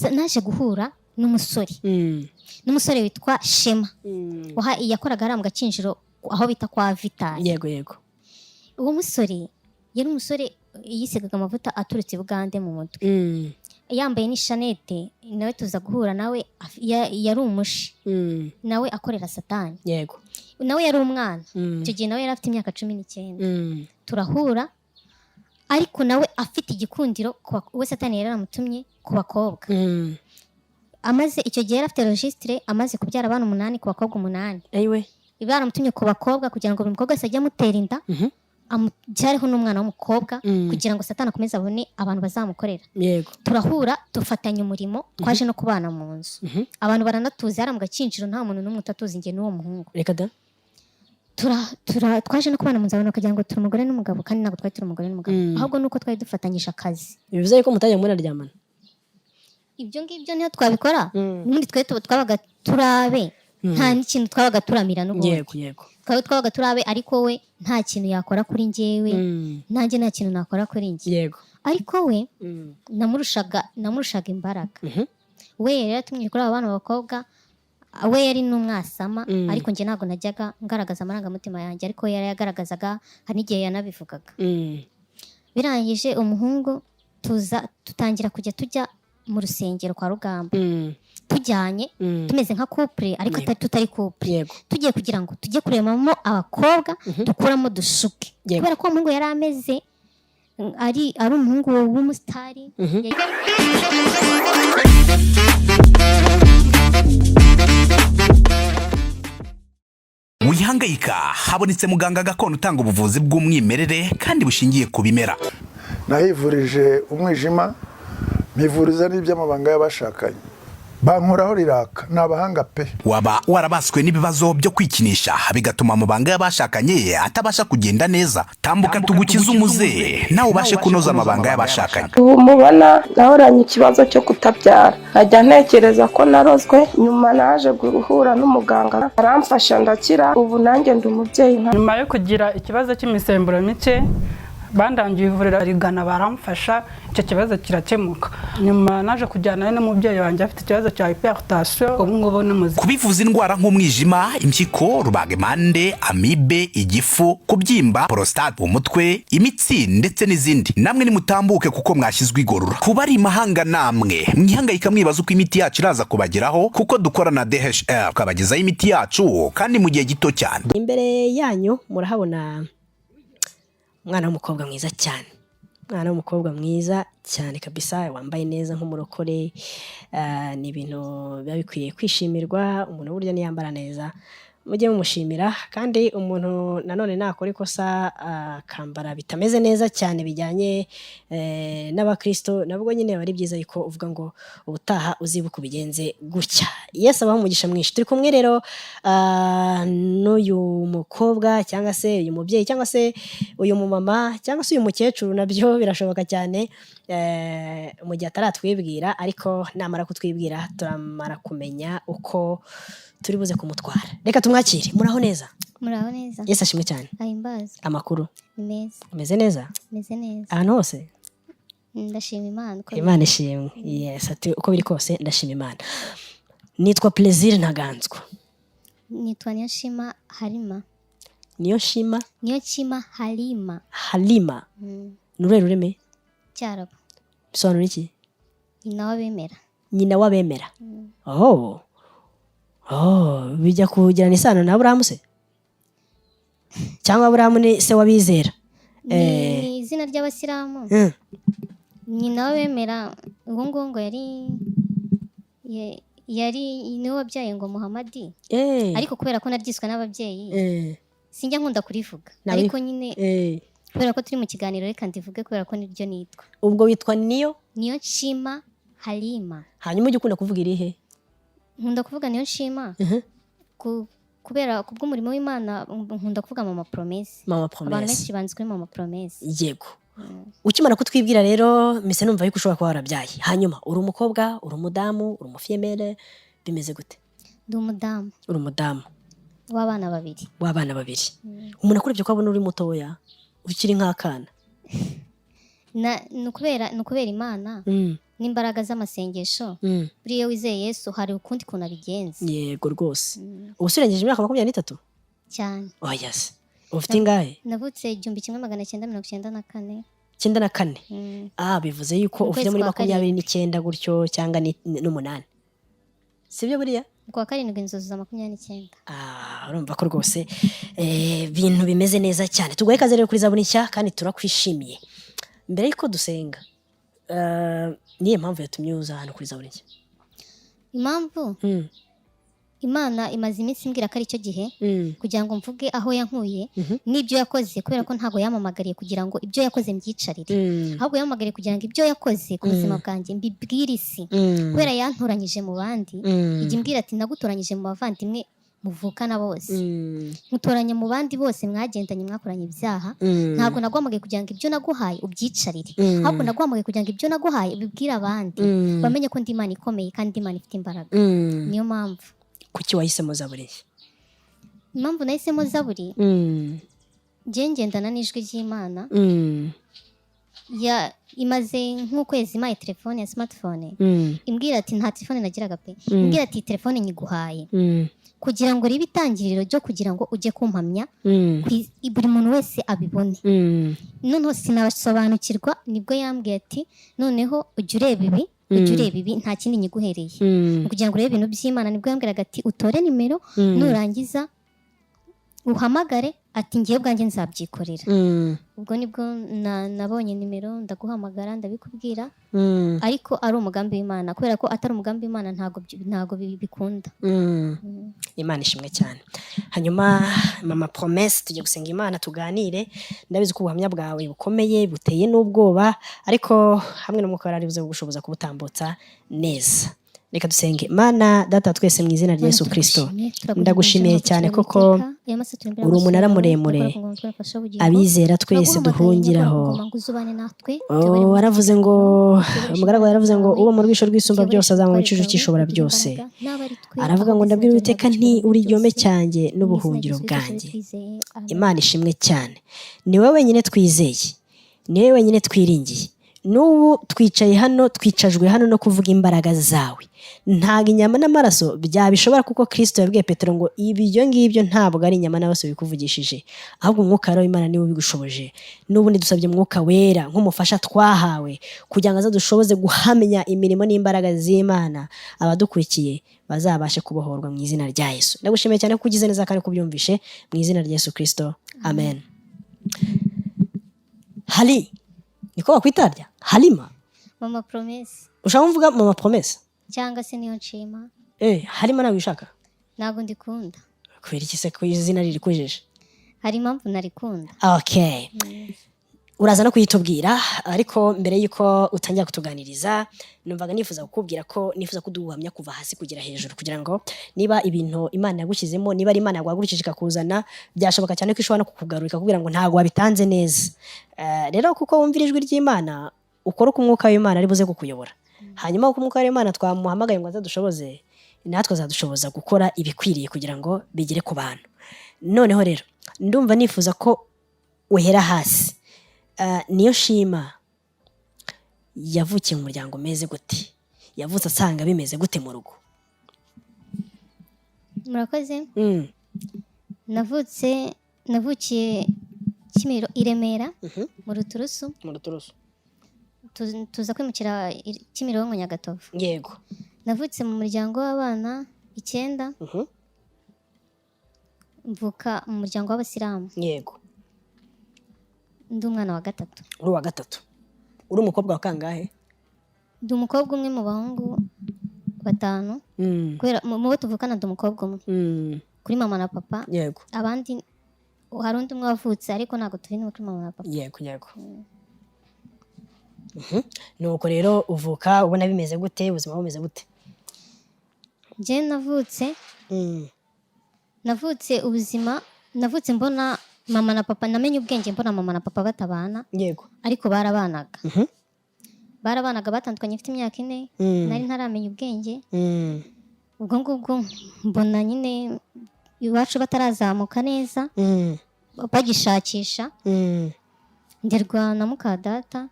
Naje guhura n'umusore n'umusore witwa Shema, yakoraga hariya mu Gakinjiro aho bita kwa Vitali. Yego yego. Uwo musore yari umusore yisigaga amavuta aturutse i Bugande mu mutwe, yambaye n'ishanete. Nawe tuza guhura nawe, yari umushi, nawe akorera Satani. Nawe yari umwana icyo gihe, nawe yari afite imyaka 19. Turahura, ariko nawe afite igikundiro we Satani yari yaramutumye ku bakobwa. Amaze icyo gihe yari afite registre, amaze kubyara abana umunani ku bakobwa umunani. Ayiwe! Baramutumye ku bakobwa kugira ngo buri mukobwa wese ajye amutera inda, amubyareho n'umwana w'umukobwa, kugira ngo Satani akomeze abone abantu bazamukorera. Turahura, dufatanya umurimo, twaje no kubana mu nzu. Abantu baranatuzi hariya mu Gakinjiro, nta muntu n'umwe utatuzi njye n'uwo muhungu. Reka da! Twaje no kubana mu nzu, abantu bakagira ngo turi umugore n'umugabo, kandi ntabwo twari turi umugore n'umugabo, ahubwo nuko twari dufatanyije akazi. Bivuze yuko mutajya munaryamana? Ibyo ngibyo niyo twabikora n'ubundi twe twabaga turabe, nta n'ikintu twabaga turamira n'ubundi. yego yego Twabaga turabe, ariko we nta kintu yakora kuri njyewe, nanjye nta kintu nakora kuri njye. Ariko we namurushaga imbaraga. We yari yaratumye kuri abo bana b'abakobwa, we yari n'umwasama. Ariko njye ntabwo najyaga ngaragaza amarangamutima yanjye, ariko we yarayagaragazaga, hari n'igihe yanabivugaga. Birangije umuhungu tuza dutangira kujya tujya mu rusengero kwa Rugamba, tujyanye, tumeze nka couple ariko tutari couple, tugiye kugira ngo tujye kurebamo abakobwa, dukuramo dushuke, kubera ko uwo muhungu yari ameze ari umuhungu w'umusitari. Wihangayika, habonetse muganga gakondo utanga ubuvuzi bw'umwimerere kandi bushingiye ku bimera. Nahivurije umwijima, mpivuriza n'iby'amabanga y'abashakanye, bankoraho riraka, ni abahanga pe. Waba warabaswe n'ibibazo byo kwikinisha bigatuma amabanga y'abashakanye atabasha kugenda neza? Tambuka tugukize umuze, nawe ubashe kunoza amabanga y'abashakanye. Ubu mubona nahoranye ikibazo cyo kutabyara, nkajya ntekereza ko narozwe. Nyuma naje guhura n'umuganga aramfasha ndakira, ubu nanjye ndi umubyeyi nka Nyuma yo kugira ikibazo cy'imisemburo mike, bandangiye ivuriro rigana, baramfasha, icyo kibazo kirakemuka. Nyuma naje kujyana n'umubyeyi wanjye afite ikibazo cya hypertension, ubu ngubu ni muzima. Kubivuza indwara nk'umwijima, impyiko, rubagimpande, amibe, igifu, kubyimba, prostate, umutwe, imitsi ndetse n'izindi, namwe nimutambuke kuko mwashyizwe igorora. Kuba ari imahanga namwe mwihangayika mwibaza uko imiti yacu iraza kubageraho, kuko dukora na DHL tukabagezaho imiti yacu kandi mu gihe gito cyane. Imbere yanyu murahabona umwana w'umukobwa mwiza cyane, umwana w'umukobwa mwiza cyane kabisa, wambaye neza nk'umurokore. Ni ibintu biba bikwiye kwishimirwa. Umuntu burya niyambara neza mujye mumushimira, kandi umuntu nanone nakora ikosa akambara bitameze neza cyane bijyanye n'abakristo, nabwo nyine biba ari byiza yuko uvuga ngo ubutaha uzibuke ubigenze gutya. Yesu abaha umugisha mwinshi. Turi kumwe rero n'uyu mukobwa cyangwa se uyu mubyeyi cyangwa se uyu mumama cyangwa se uyu mukecuru, nabyo birashoboka cyane, mu gihe ataratwibwira, ariko namara kutwibwira turamara kumenya uko turi buze kumutwara. Reka tumwakire. Muraho neza? Muraho neza. Yesu ashimwe cyane. Ahimbaza. Amakuru? Ni meza. Umeze neza? Meze neza. Ahantu hose? Ndashima Imana uko Imana ishimwe. Yes, ati uko biri kose ndashima Imana. Nitwa Plaisir Ntaganzwa. Nitwa Niyoshima Harima. Niyo nshima? Niyoshima Halima. Halima. Ni uruhe rurimi? Cyarabu. Bisobanura iki? Nyina w'abemera. Nyina w'abemera. Oh, bijya kugirana isano na Aburahamu se? Cyangwa Aburahamu ni se w'abizera? Ni ni izina ry'abasilamu. Nyina w'abemera, uwo nguwo ngo yari niwe wabyaye ngo Muhamadi. Ariko kubera ko naryiswe n'ababyeyi, sinjya nkunda kurivuga. Ariko nyine kubera ko turi mu kiganiro, reka ndivuge kubera ko niryo nitwa. Ubwo witwa Niyo? Niyo Nshima Halima. Hanyuma ujya ukunda kuvuga irihe? Nkunda kuvuga Niyo Nshima. Kubera kubw'umurimo w'Imana nkunda kuvuga Mama Promesse. Mama Abantu Promesse. benshi banzi kuri Mama Promesse. Yego. Ukimara kutwibwira rero mise numva yuko ushobora kuba warabyaye. Hanyuma uri umukobwa, uri umudamu, uri umufille-mère, bimeze gute? Ndi umudamu. Uri umudamu. W'abana babiri. W'abana babiri. Umuntu akurebye ko abona uri mutoya, ukiri nk'akana. Ni ukubera Imana n'imbaraga z'amasengesho. Buriya iyo wizeye Yesu, hari ukundi kuntu abigenza. Yego rwose. Ubu se urengeje imyaka 23? Cyane. Oya se, ufite ingahe? Navutse 1994. 94? Mm. Ah, bivuze yuko Mu ufite kwezi muri kwa 29 gutyo cyangwa n'umunani, sibyo buriya? Mu kwa karindwi inzozi za 29. Ah, urumva ko rwose ibintu bimeze neza cyane. Tuguhe ikaze rero kuri Zaburi Nshya kandi turakwishimiye. Mbere y'uko dusenga, niyo mpamvu yatumye uza hano kuri Zaburi Nshya? Impamvu, Imana imaze iminsi imbwira ko ari cyo gihe kugira ngo mvuge aho yankuye n'ibyo yakoze, kubera ko ntabwo yampamagariye kugira ngo ibyo yakoze mbyicarire, ahubwo yampamagariye kugira ngo ibyo yakoze ku buzima bwanjye mbibwire isi, kubera yantoranyije mu bandi. Ijya imbwira ati: "Nagutoranyije mu bavandimwe muvukana bose, nkutoranya mu bandi bose mwagendanye, mwakoranye ibyaha. Ntabwo naguhamagaye kugira ngo ibyo naguhaye ubyicarire, ahubwo naguhamagaye kugira ngo ibyo naguhaye ubibwire abandi, bamenye ko ndi Imana ikomeye kandi ndi Imana ifite imbaraga." Niyo mpamvu. Kuki wahisemo Zaburi Nshya? Impamvu nahisemo Zaburi, njye ngendana n'ijwi ry'Imana. Ya imaze nk'ukwezi impaye telefone ya smartphone, imbwira ati, nta telefone nagiraga pe, imbwira ati: "Telefone nyiguhaye kugira ngo ribe itangiriro ryo kugira ngo ujye kumpamya buri muntu wese abibone." Noneho sinabasobanukirwa. Nibwo yambwiye ati: "Noneho ujya ureba ibi, ujya ureba ibi, nta kindi nyiguhereye." Kugira ngo urebe ibintu by'Imana. Nibwo yambwiraga ati: "Utore nimero, nurangiza uhamagare," ati: "Ngiye ubwanjye nzabyikorera." Ubwo nibwo nabonye nimero, ndaguhamagara, ndabikubwira, ariko ari umugambi w'Imana, kubera ko atari umugambi w'Imana ntabwo bikunda. Imana ishimwe cyane. Hanyuma mama Promesse, tujye gusenga Imana, tuganire. Ndabizi ko ubuhamya bwawe bukomeye, buteye n'ubwoba, ariko hamwe n'Umwuka wari buze kugushoboza kubutambutsa neza. Reka dusenge. Mana Data wa twese, mu izina rya Yesu Kirisito, ndagushimiye cyane koko uri umunara muremure abizera twese duhungiraho. Oh, waravuze ngo, umugaragu yaravuze ngo: "Uwo mu rwisho rw'Isumba byose azaba mu gicucu cy'Ishobora byose." Aravuga ngo: "Ndabwira Uwiteka nti: 'Uri igihome cyanjye n'ubuhungiro bwanjye.'" Imana ishimwe cyane. Ni wowe wenyine twizeye, ni wowe wenyine twiringiye. N'ubu twicaye hano, twicajwe hano no kuvuga imbaraga zawe. Ntabwo inyama n'amaraso byabishobora, kuko Kirisito yabwiye Petero ngo: "Ibyo ngibyo ntabwo ari inyama n'amaraso bikuvugishije, ahubwo Umwuka Wera w'Imana niwe ubigushoboje." N'ubundi dusabye Umwuka Wera nk'umufasha twahawe kugira ngo azadushoboze guhamya imirimo n'imbaraga z'Imana, abadukurikiye bazabashe kubohorwa mu izina rya Yesu. Ndagushimiye cyane ko ugize neza kandi kubyumvishe. Mu izina rya Yesu Kirisito, amen. Hari niko bakwitarya Halima? Mama Promesse. Ushaka kuvuga mama Promesse? Cyangwa se Niyo Nshima. Halima nawe ushaka? Ntabwo ndikunda. Kubera iki se, ko izina riri kujeje? Hari impamvu narikunda. Okay, uraza no kuyitubwira. Ariko mbere y'uko utangira kutuganiriza, numvaga nifuza kukubwira ko nifuza kuduhamya kuva hasi kugera hejuru, kugira ngo niba ibintu Imana yagushyizemo, niba ari Imana yaguhagurukije ikakuzana, byashoboka cyane ko ishobora no kukugarura ikakubwira ngo ntabwo wabitanze neza. Rero kuko wumvira ijwi ry'Imana, ukora uko Umwuka w'Imana ari buze kukuyobora. Hanyuma uko Umwuka w'Imana twamuhamagaye ngo azadushoboze, natwe azadushoboza gukora ibikwiriye kugira ngo bigere ku bantu. Noneho rero ndumva nifuza ko uhera hasi. Niyo Nshima yavukiye mu muryango umeze gute? Yavutse asanga bimeze gute mu rugo? Murakoze. Navukiye Kimiro, i Remera, mu Ruturusu. Mu Ruturusu. Tuza kwimukira Kimironko, Nyagatovu. Navutse mu muryango w'abana 9. Mvuka mu muryango w'Abasilamu. Ndi umwana wa gatatu. Uri uwa gatatu. Uri umukobwa wa kangahe? Ndi umukobwa umwe mu bahungu batanu, kubera mu bo tuvukana ndi umukobwa umwe kuri mama na papa. Abandi, hari undi umwe wavutse, ariko ntabwo turi no kuri mama na papa. Yego. Nuko rero uvuka ubona bimeze gute? Ubuzima bumeze gute? Njye navutse navutse ubuzima, navutse mbona mama na papa, namenye ubwenge mbona mama na papa batabana, ariko barabanaga. Barabanaga, batandukanye mfite imyaka 4. Nari ntaramenya ubwenge. Ubwo ngubwo mbona nyine iwacu batarazamuka neza, bagishakisha. Nderwa na muka data.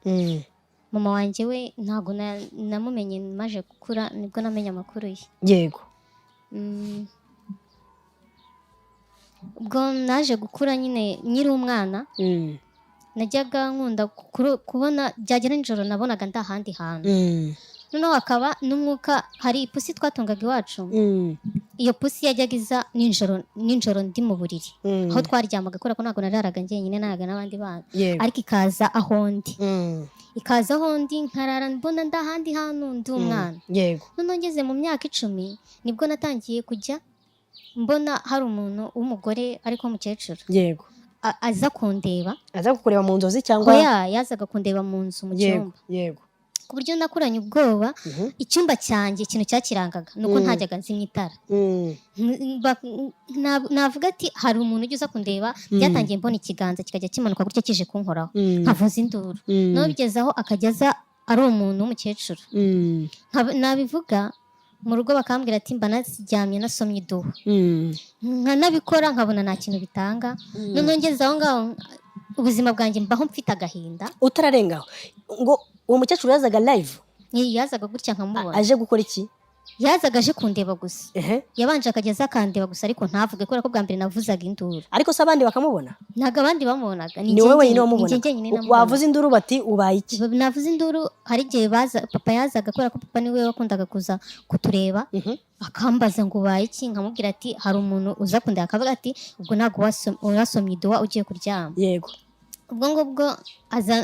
Mama wanjye we ntabwo namumenye, maje gukura nibwo namenye amakuru ye. Ubwo naje gukura nyine nkiri umwana, najyaga nkunda kubona byagera nijoro nabonaga ndi ahandi hantu. Noneho hakaba n'umwuka, hari ipusi twatungaga iwacu. Iyo pusi yajyaga iza nijoro nijoro ndi mu buriri, aho twaryamaga, kubera ko ntabwo nararaga njyenyine, naraga n'abandi bana. Ariko ikaza aho ndi, ikaza aho ndi, nkarara mbona ndi ahandi hantu, ndi umwana. Noneho ngeze mu myaka 10 nibwo natangiye kujya mbona hari umuntu w'umugore ariko w'umukecuru aza kundeba. Aza kukureba mu nzozi cyangwa? Oya, yazaga kundeba mu nzu, mu cyumba, ku buryo nakuranye ubwoba. Icyumba cyanjye ikintu cyakirangaga ni uko ntajyaga nzimya itara. Navuga ati hari umuntu ujya uza kundeba. Byatangiye mbona ikiganza kikajya kimanuka gutya kije kunkoraho, nkavuza induru. Noneho bigeze aho akajya aza ari umuntu w'umukecuru. Nabivuga mu rugo bakambwira ati mba naryamye nasomye iduha. Nkanabikora nkabona nta kintu bitanga. Noneho ngeze aho ngaho ubuzima bwanjye mbaho mfite agahinda. Utararengaho, ngo uwo mukecuru yazaga live? Yazaga gutya nkamubona. Aje gukora iki? Yazaga aje kundeba gusa. Yabanje akajya aza akandeba gusa ariko ntavuge, kubera ko bwa mbere navuzaga induru. Ariko se abandi bakamubona? Ntabwo abandi bamubonaga. Ni wowe wenyine Ni njye wamubonaga? njyenyine namubonaga. Wavuze induru bati ubaye iki? Navuze induru, hari igihe baza, papa yazaga, kubera ko papa niwe wakundaga kuza kutureba, akambaza ngo ubaye iki, nkamubwira ati hari umuntu uza kundeba, akavuga ati ubwo ntabwo wasomye iduwa ugiye kuryama. Ubwo ngubwo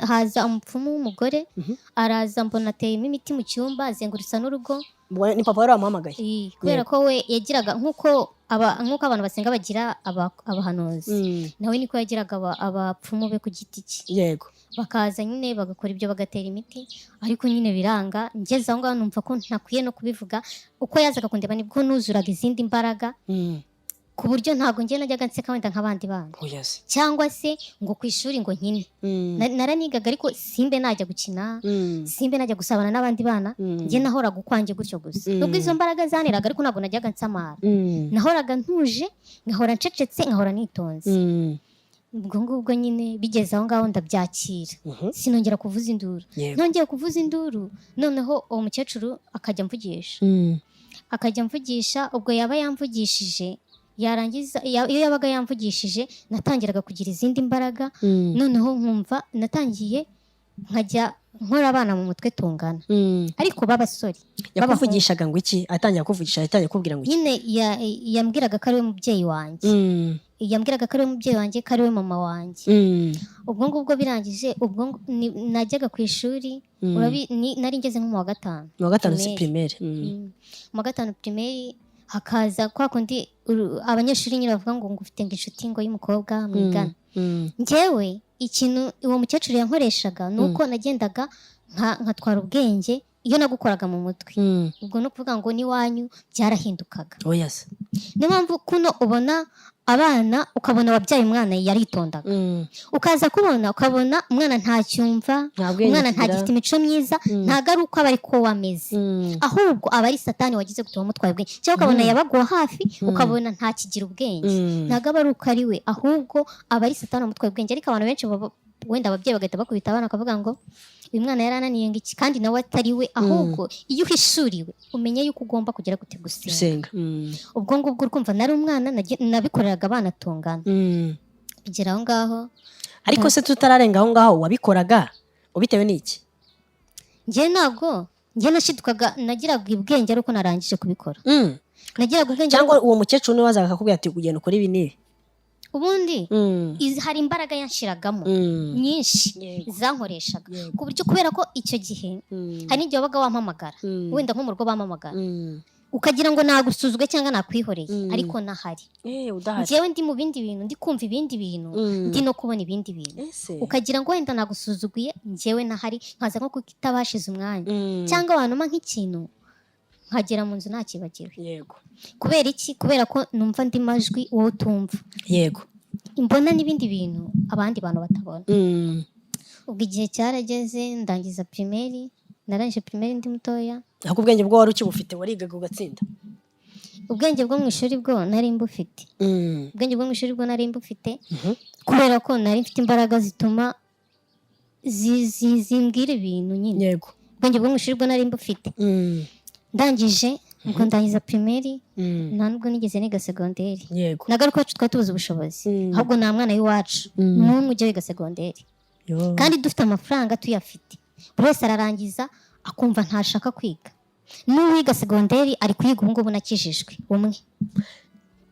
haza umupfumu w'umugore, araza mbona ateyemo imiti mu cyumba, azengurutsa n'urugo. Ubwo ni papa wari wamuhamagaye? Ii, kubera ko we yagiraga nk'uko abantu basenga bagira abahanuzi, nawe niko yagiraga abapfumu be ku giti cye. Bakaza nyine bagakora ibyo, bagatera imiti, ariko nyine biranga. Ngeze aho ngaho numva ko ntakwiye no kubivuga. Uko yazaga kundeba nibwo nuzuraga izindi mbaraga, ku buryo ntabwo njye najyaga nseka wenda nk'abandi bana, Oya se. cyangwa se ngo ku ishuri ngo nkine. Naranigaga ariko simbe najya gukina, simbe najya gusabana n'abandi bana. Njye nahoraga ukwanjye gutyo gusa. Nubwo izo mbaraga zaneraga, ariko ntabwo najyaga nsamara. Nahoraga ntuje, nkahora ncecetse, nkahora nitonze. Ubwo ngubwo nyine bigeze aho ngaho ndabyakira, sinongera kuvuza induru. Nongeye kuvuza induru, noneho uwo mukecuru akajya amvugisha, akajya amvugisha. Ubwo yaba yamvugishije, yarangiza, iyo yabaga yamvugishije natangiraga kugira izindi mbaraga. Noneho nkumva natangiye nkajya nkora abana mu mutwe tungana, ariko b'abasore, b'abahungu. Yakuvugishaga ngo iki? Atangira kuvugisha, atangira kukubwira ngo iki? Nyine yambwiraga ko ari we mubyeyi wanjye. Yambwiraga ko ari we mubyeyi wanjye, ko ari we mama wanjye. Ubwo ngubwo birangije, ubwo najyaga ku ishuri. Nari ngeze nko mu wa gatanu. Mu wa gatanu si Primaire. Primaire. Mu wa gatanu primaire hakaza kwa kundi abanyeshuri nyine bavuga ngo ufite ngo inshuti ngo y'umukobwa mwigana. Njyewe ikintu uwo mukecuru yankoreshaga ni uko nagendaga nkatwara ubwenge. Iyo nagukoraga mu mutwe, ubwo ni ukuvuga ngo n'iwanyu byarahindukaga. Oya se. Niyo mpamvu kuno ubona abana, ukabona wabyaye umwana yaritondaga, ukaza kubona ukabona umwana ntacyumva, Nta bwenge umwana kigira. ntagifite imico myiza. Ntabwo ari uko aba ari ko wameze, ahubwo aba ari satani wagize gutuma umutwaye ubwenge, cyangwa ukabona yabaguwa hafi, ukabona ntakigira ubwenge. Ntabwo aba ari uko ari we, ahubwo aba ari satani wamutwaye ubwenge. Ariko abantu benshi wenda ababyeyi bagahita bakubita abana bakavuga ngo uyu mwana yarananiye ngo iki, kandi nawe atari we. Ahubwo iyo uhishuriwe umenya yuko ugomba kugera gute gusenga. Gusenga. Ubwo ngubwo urumva nari umwana, nabikoreraga abana tungana, bigera aho ngaho. Ariko se tutararenga aho ngaho, wabikoraga ubitewe n'iki? Njye ntabwo njye nashidukaga, nagiraga ubwenge ari uko narangije kubikora. Nagiraga ubwenge Cyangwa uwo mukecuru niwe wazaga akakubwira ati ugenda ukora ibi n'ibi? Ubundi hari imbaraga yanshiragamo nyinshi, zankoreshaga, ku buryo kubera ko icyo gihe hari n'igihe wabaga wampamagara, wenda nko mu rugo bampamagara, ukagira ngo nagusuzugwe cyangwa nakwihoreye, ariko nahari. Eh, udahari. Njyewe ndi mu bindi bintu, ndi kumva ibindi bintu, ndi no kubona ibindi bintu. Ese. Ukagira ngo wenda nagusuzuguye, njyewe nahari, nkaza nko kukitabashize umwanya, cyangwa wanuma nk'ikintu nkagera mu nzu nakibagiwe. Kubera iki? Kubera ko numva andi majwi wowe utumva, mbona n'ibindi bintu abandi bantu batabona. Ubwo igihe cyarageze ndangiza primaire, narangije primaire ndi mutoya. Ahubwo ubwenge bwo wari ukibufite? Warigaga ugatsinda? Ubwenge bwo mu ishuri bwo nari mbufite. Ubwenge bwo mu ishuri bwo nari mbufite, kubera ko nari mfite imbaraga zituma zimbwira ibintu nyine. Ubwenge bwo mu ishuri bwo nari mbufite. Ndangije ubwo, ndangiza primaire, nta nubwo nigeze niga segonderi. Nagaruka iwacu twari tubuze ubushobozi, ahubwo nta mwana w'iwacu n'umwe ujya wiga segonderi. Yo. Kandi dufite amafaranga, tuyafite. Buri wese ararangiza akumva ntashaka kwiga. N'uwiga segonderi ari kuyiga ubu ngubu nakijijwe umwe.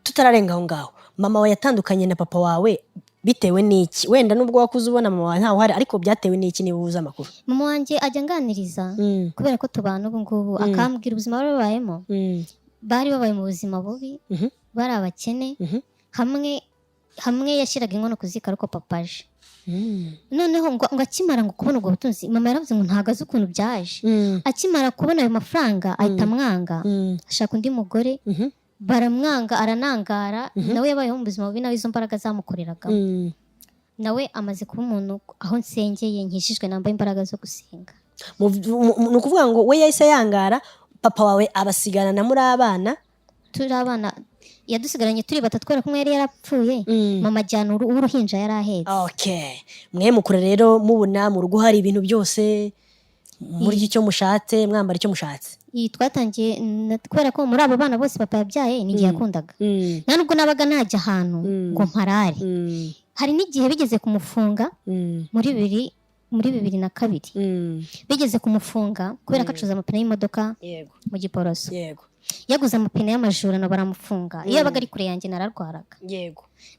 Tutararenga aho ngaho, mama wawe yatandukanye na papa wawe bitewe n'iki? Wenda nubwo wakuze ubona mama wawe ntawe uhari, ariko byatewe n'iki, niba uzi amakuru? Mama wanjye ajya anganiriza, kubera ko tubana ubu ngubu, akambwira ubuzima bari babayemo. Bari babaye mu buzima bubi, bari abakene. Hamwe hamwe yashyiraga inkono ku ziko ariko papa aje. Noneho ngo akimara ngo kubona ubwo butunzi, mama yaravuze ngo ntabwo azi ukuntu byaje, akimara kubona ayo mafaranga ahita amwanga, ashaka undi mugore, baramwanga, aranangara. Nawe yabayeho mu buzima bubi, nawe izo mbaraga zamukoreragamo. Nawe amaze kuba umuntu aho nsengeye, nkijijwe, nambaye imbaraga zo gusenga. Ni ukuvuga ngo we yahise yangara, papa wawe abasigana na muri abana? Turi abana, yadusigaranye turi batatu kubera ko umwe yari yarapfuye, mama ajyana uw'uruhinja yari ahetse. Okay, mwe mukura rero mubona mu rugo hari ibintu byose, murya icyo mushatse, mwambara icyo mushatse. Iyi twatangiye kubera ko muri abo bana bose papa yabyaye ni igihe yakundaga. Nta nubwo nabaga najya ahantu ngo mparare. Hari n'igihe bigeze kumufunga muri 2002, bigeze kumufunga kubera ko acuruza amapine y'imodoka mu Giporoso. Yaguze amapine y'amajurano baramufunga. Iyo yabaga ari kure yanjye nararwaraga.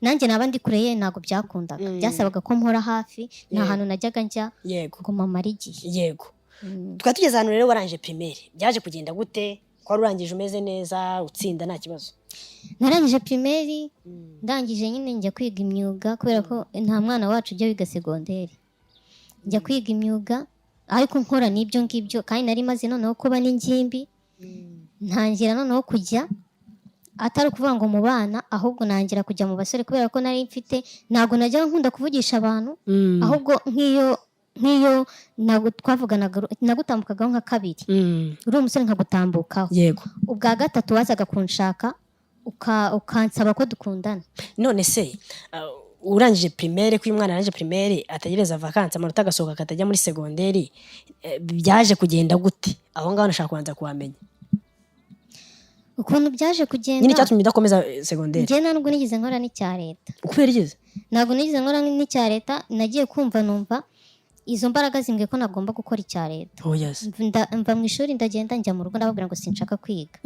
Nanjye naba ndi kure ye ntabwo byakundaga, byasabaga ko mpora hafi. Nta hantu najyaga njya ngo mamare igihe. Twari tugeze ahantu rero warangije primaire, byaje kugenda gute ko wari urangije umeze neza, utsinda nta kibazo? Narangije primaire, ndangije nyine njya kwiga imyuga kubera ko nta mwana wacu ujya wiga segonderi. Njya kwiga imyuga ariko nkora n'ibyo ngibyo, kandi nari maze noneho kuba n'ingimbi. Ntangira noneho kujya, atari ukuvuga ngo mu bana, ahubwo nangira kujya mu basore kubera ko nari mfite, ntabwo najyaga nkunda kuvugisha abantu, ahubwo nk'iyo ntabwo twavuganaga, nagutambukagaho nka kabiri, uri umusore nkagutambukaho, ubwa gatatu wazaga kunshaka ukansaba ko dukundana. None se urangije primaire, ko uyu mwana arangije primaire ategereza vacances, amanota agasohoka, akatajya muri segonderi, byaje kugenda gute? Aho ngaho nashaka kubanza kuhamenya. Ukuntu byaje kugenda, nyine icyatumye udakomeza segonderi. Njye nta nubwo nigeze nkora n'icya leta. Kubera iki? Ntabwo nigeze nkora n'icya leta. Nagiye kumva numva izo mbaraga zimbwiye ko nagomba gukora icya leta. Oh yes. Mva mu ishuri, ndagenda njya mu rugo, ndababwira ngo sinshaka kwiga.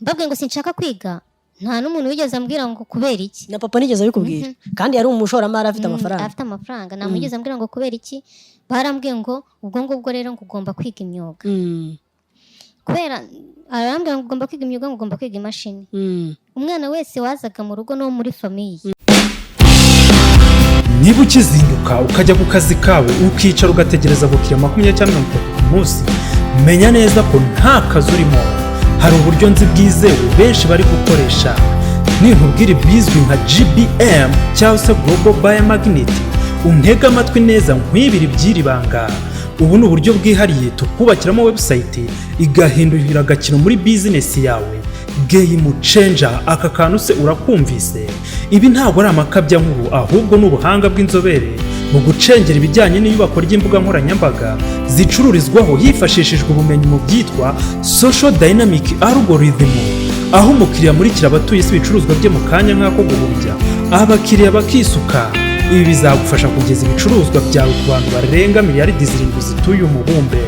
Mbabwiye ngo sinshaka kwiga, nta n'umuntu wigeze ambwira ngo kubera iki. Na papa nigeze abikubwira, kandi yari umushoramari afite amafaranga? Afite amafaranga. Nta muntu wigeze ambwira ngo kubera iki. Barambwiye ngo ubwo ngubwo rero ngo ugomba kwiga imyuga, kubera arambwira ngo ugomba kwiga imyuga, ngo ugomba kwiga imashini. Umwana wese wazaga mu rugo no muri famille. Niba ukizinduka ukajya ku kazi kawe, ukicara ugategereza abakiriya 20 cyangwa 30 ku munsi, menya neza ko nta kazi urimo. Hari uburyo nzi bwizewe benshi bari gukoresha. Ninkubwira ibizwi nka GBM cyangwa se Global Buyer Magnet, untege amatwi neza nkwibire iby'iri banga. Ubu ni uburyo bwihariye tukubakiramo website igahindurira agakino muri bizinesi yawe, game changer. Aka kantu se urakumvise? Ibi ntabwo ari amakabyankuru, ahubwo ni ubuhanga bw'inzobere mu gucengera ibijyanye n'iyubakwa ry'imbuga nkoranyambaga zicururizwaho hifashishijwe ubumenyi mu byitwa social dynamic algorithm, aho umukiriya amurikira abatuye isi ibicuruzwa bye mu kanya nk'ako guhumbya, abakiriya bakisuka. Ibi bizagufasha kugeza ibicuruzwa byawe ku bantu barenga miliyaridi 7 zituye umubumbe,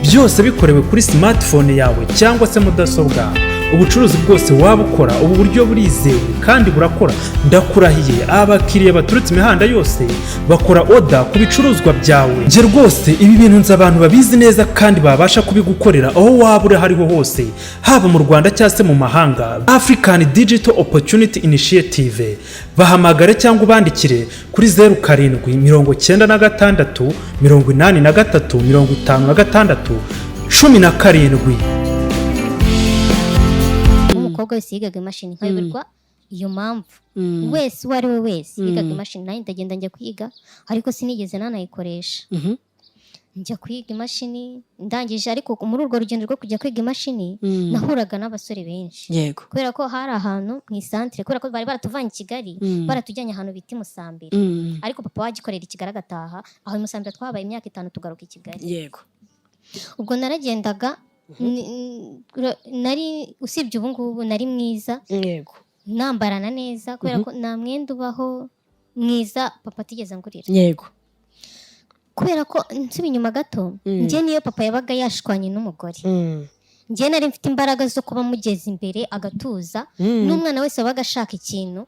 byose bikorewe kuri smartphone yawe cyangwa se mudasobwa. Ubucuruzi bwose waba ukora, ubu buryo burizewe kandi burakora, ndakurahiye. Abakiriya baturutse imihanda yose bakora order ku bicuruzwa byawe. Njye rwose ibi bintu nzi abantu babizi neza kandi babasha kubigukorera aho waba uri aho ariho hose, haba mu Rwanda cyangwa se mu mahanga. African Digital Opportunity Initiative, bahamagare cyangwa ubandikire kuri 0796 83 56 17. Umukobwa wese yigaga imashini, nkayoberwa iyo mpamvu. Wese, uwo ari we wese yigaga imashini. Nanjye ndagenda njya kwiga, ariko sinigeze nanayikoresha. Njya kwiga imashini, ndangije, ariko muri urwo rugendo rwo kujya kwiga imashini nahuraga n'abasore benshi, kubera ko hari ahantu mu isantere, kubera ko bari baratuvanye i Kigali, baratujyanye ahantu bita i Musambira, ariko papa wagikorera i Kigali agataha. Aho i Musambira twahabaye imyaka 5, tugaruka i Kigali. Ubwo naragendaga, nari, usibye ubu ngubu, nari mwiza, nambarana neza, kubera ko nta mwenda ubaho mwiza papa atigeze angurira. Kubera ko nsuba inyuma gato, njye niyo papa yabaga yashwanye n'umugore, njye nari mfite imbaraga zo kuba mugeza imbere agatuza. N'umwana wese wabaga ashaka ikintu,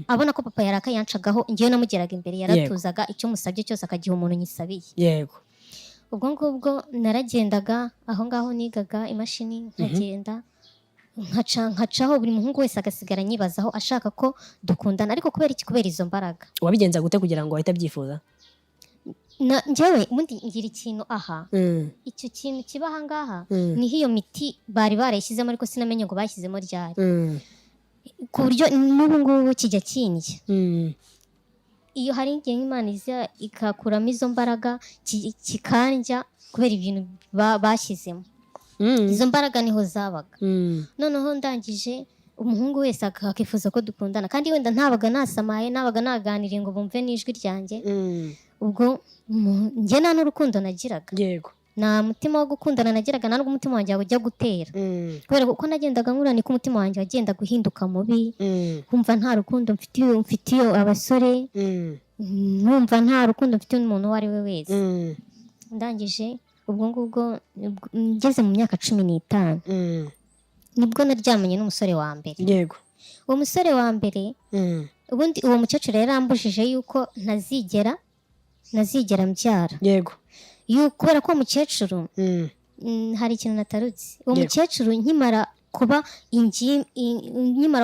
abona ko papa yarakaye yancagaho, njyewe namugeraga imbere yaratuzaga, icyo musabye cyose akagiha umuntu nyisabiye. Ubwo ngubwo naragendaga aho ngaho nigaga imashini, nkagenda nkacaho, buri muhungu wese agasigara anyibazaho, ashaka ko dukundana. Ariko kubera iki? Kubera izo mbaraga. Wabigenza gute kugira ngo ahite abyifuza? Njyewe ubundi ngira ikintu aha, icyo kintu kiba aha ngaha, niho iyo miti bari barayishyizemo, ariko sinamenye ngo bashyizemo ryari, ku buryo n'ubu ngubu kijya kindya. Iyo hari igihe Imana iza ikakuramo izo mbaraga, kikandya kubera ibintu bashyizemo. Izo mbaraga niho zabaga. Noneho ndangije, umuhungu wese akifuza ko dukundana, kandi wenda ntabaga nasamaye, ntabaga naganiriye ngo bumve n'ijwi ryanjye. Ubwo njye nta n'urukundo nagiraga, nta mutima wo gukundana nagiraga, nta n'ubwo umutima wanjye ujya gutera, kubera ko uko nagendaga nkura niko umutima wanjye wagendaga uhinduka mubi, nkumva nta rukundo mfitiye abasore, nkumva nta rukundo mfitiye umuntu uwo ari we wese. Ndangije, ubwo ngubwo ngeze mu myaka 15, nibwo naryamanye n'umusore wa mbere. Uwo musore wa mbere, ubundi uwo mukecuru yarambujije yuko ntazigera mbyara. Kubera ko uwo mukecuru, hari ikintu natarutse, uwo mukecuru nkimara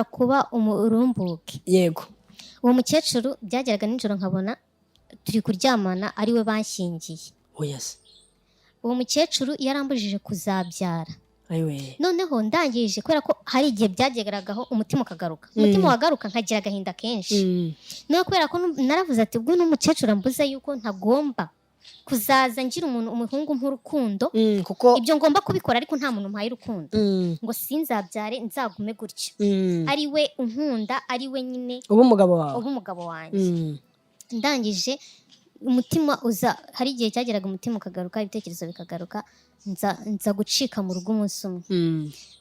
kuba umurumbuke, uwo mukecuru byageraga nijoro nkabona turi kuryamana, ari we banshyingiye. Oya se! Uwo mukecuru yarambujije kuzabyara. Ayiwe! Noneho ndangije, kubera ko hari igihe byageragaho umutima ukagaruka, umutima wagaruka nkagira agahinda kenshi. Noneho kubera ko naravuze ati ubwo n'umukecuru ambuza yuko ntagomba kuzaza ngira umuntu, umuhungu nk'urukundo, Kuko ibyo ngomba kubikora ariko nta muntu mpaye urukundo, ngo sinzabyare, nzagume gutyo, ari we unkunda, ari we nyine uba umugabo wawe. Uba umugabo wanjye. Ndangije, umutima uza, hari igihe cyageraga umutima ukagaruka, ibitekerezo bikagaruka, nza gucika mu rugo umunsi umwe.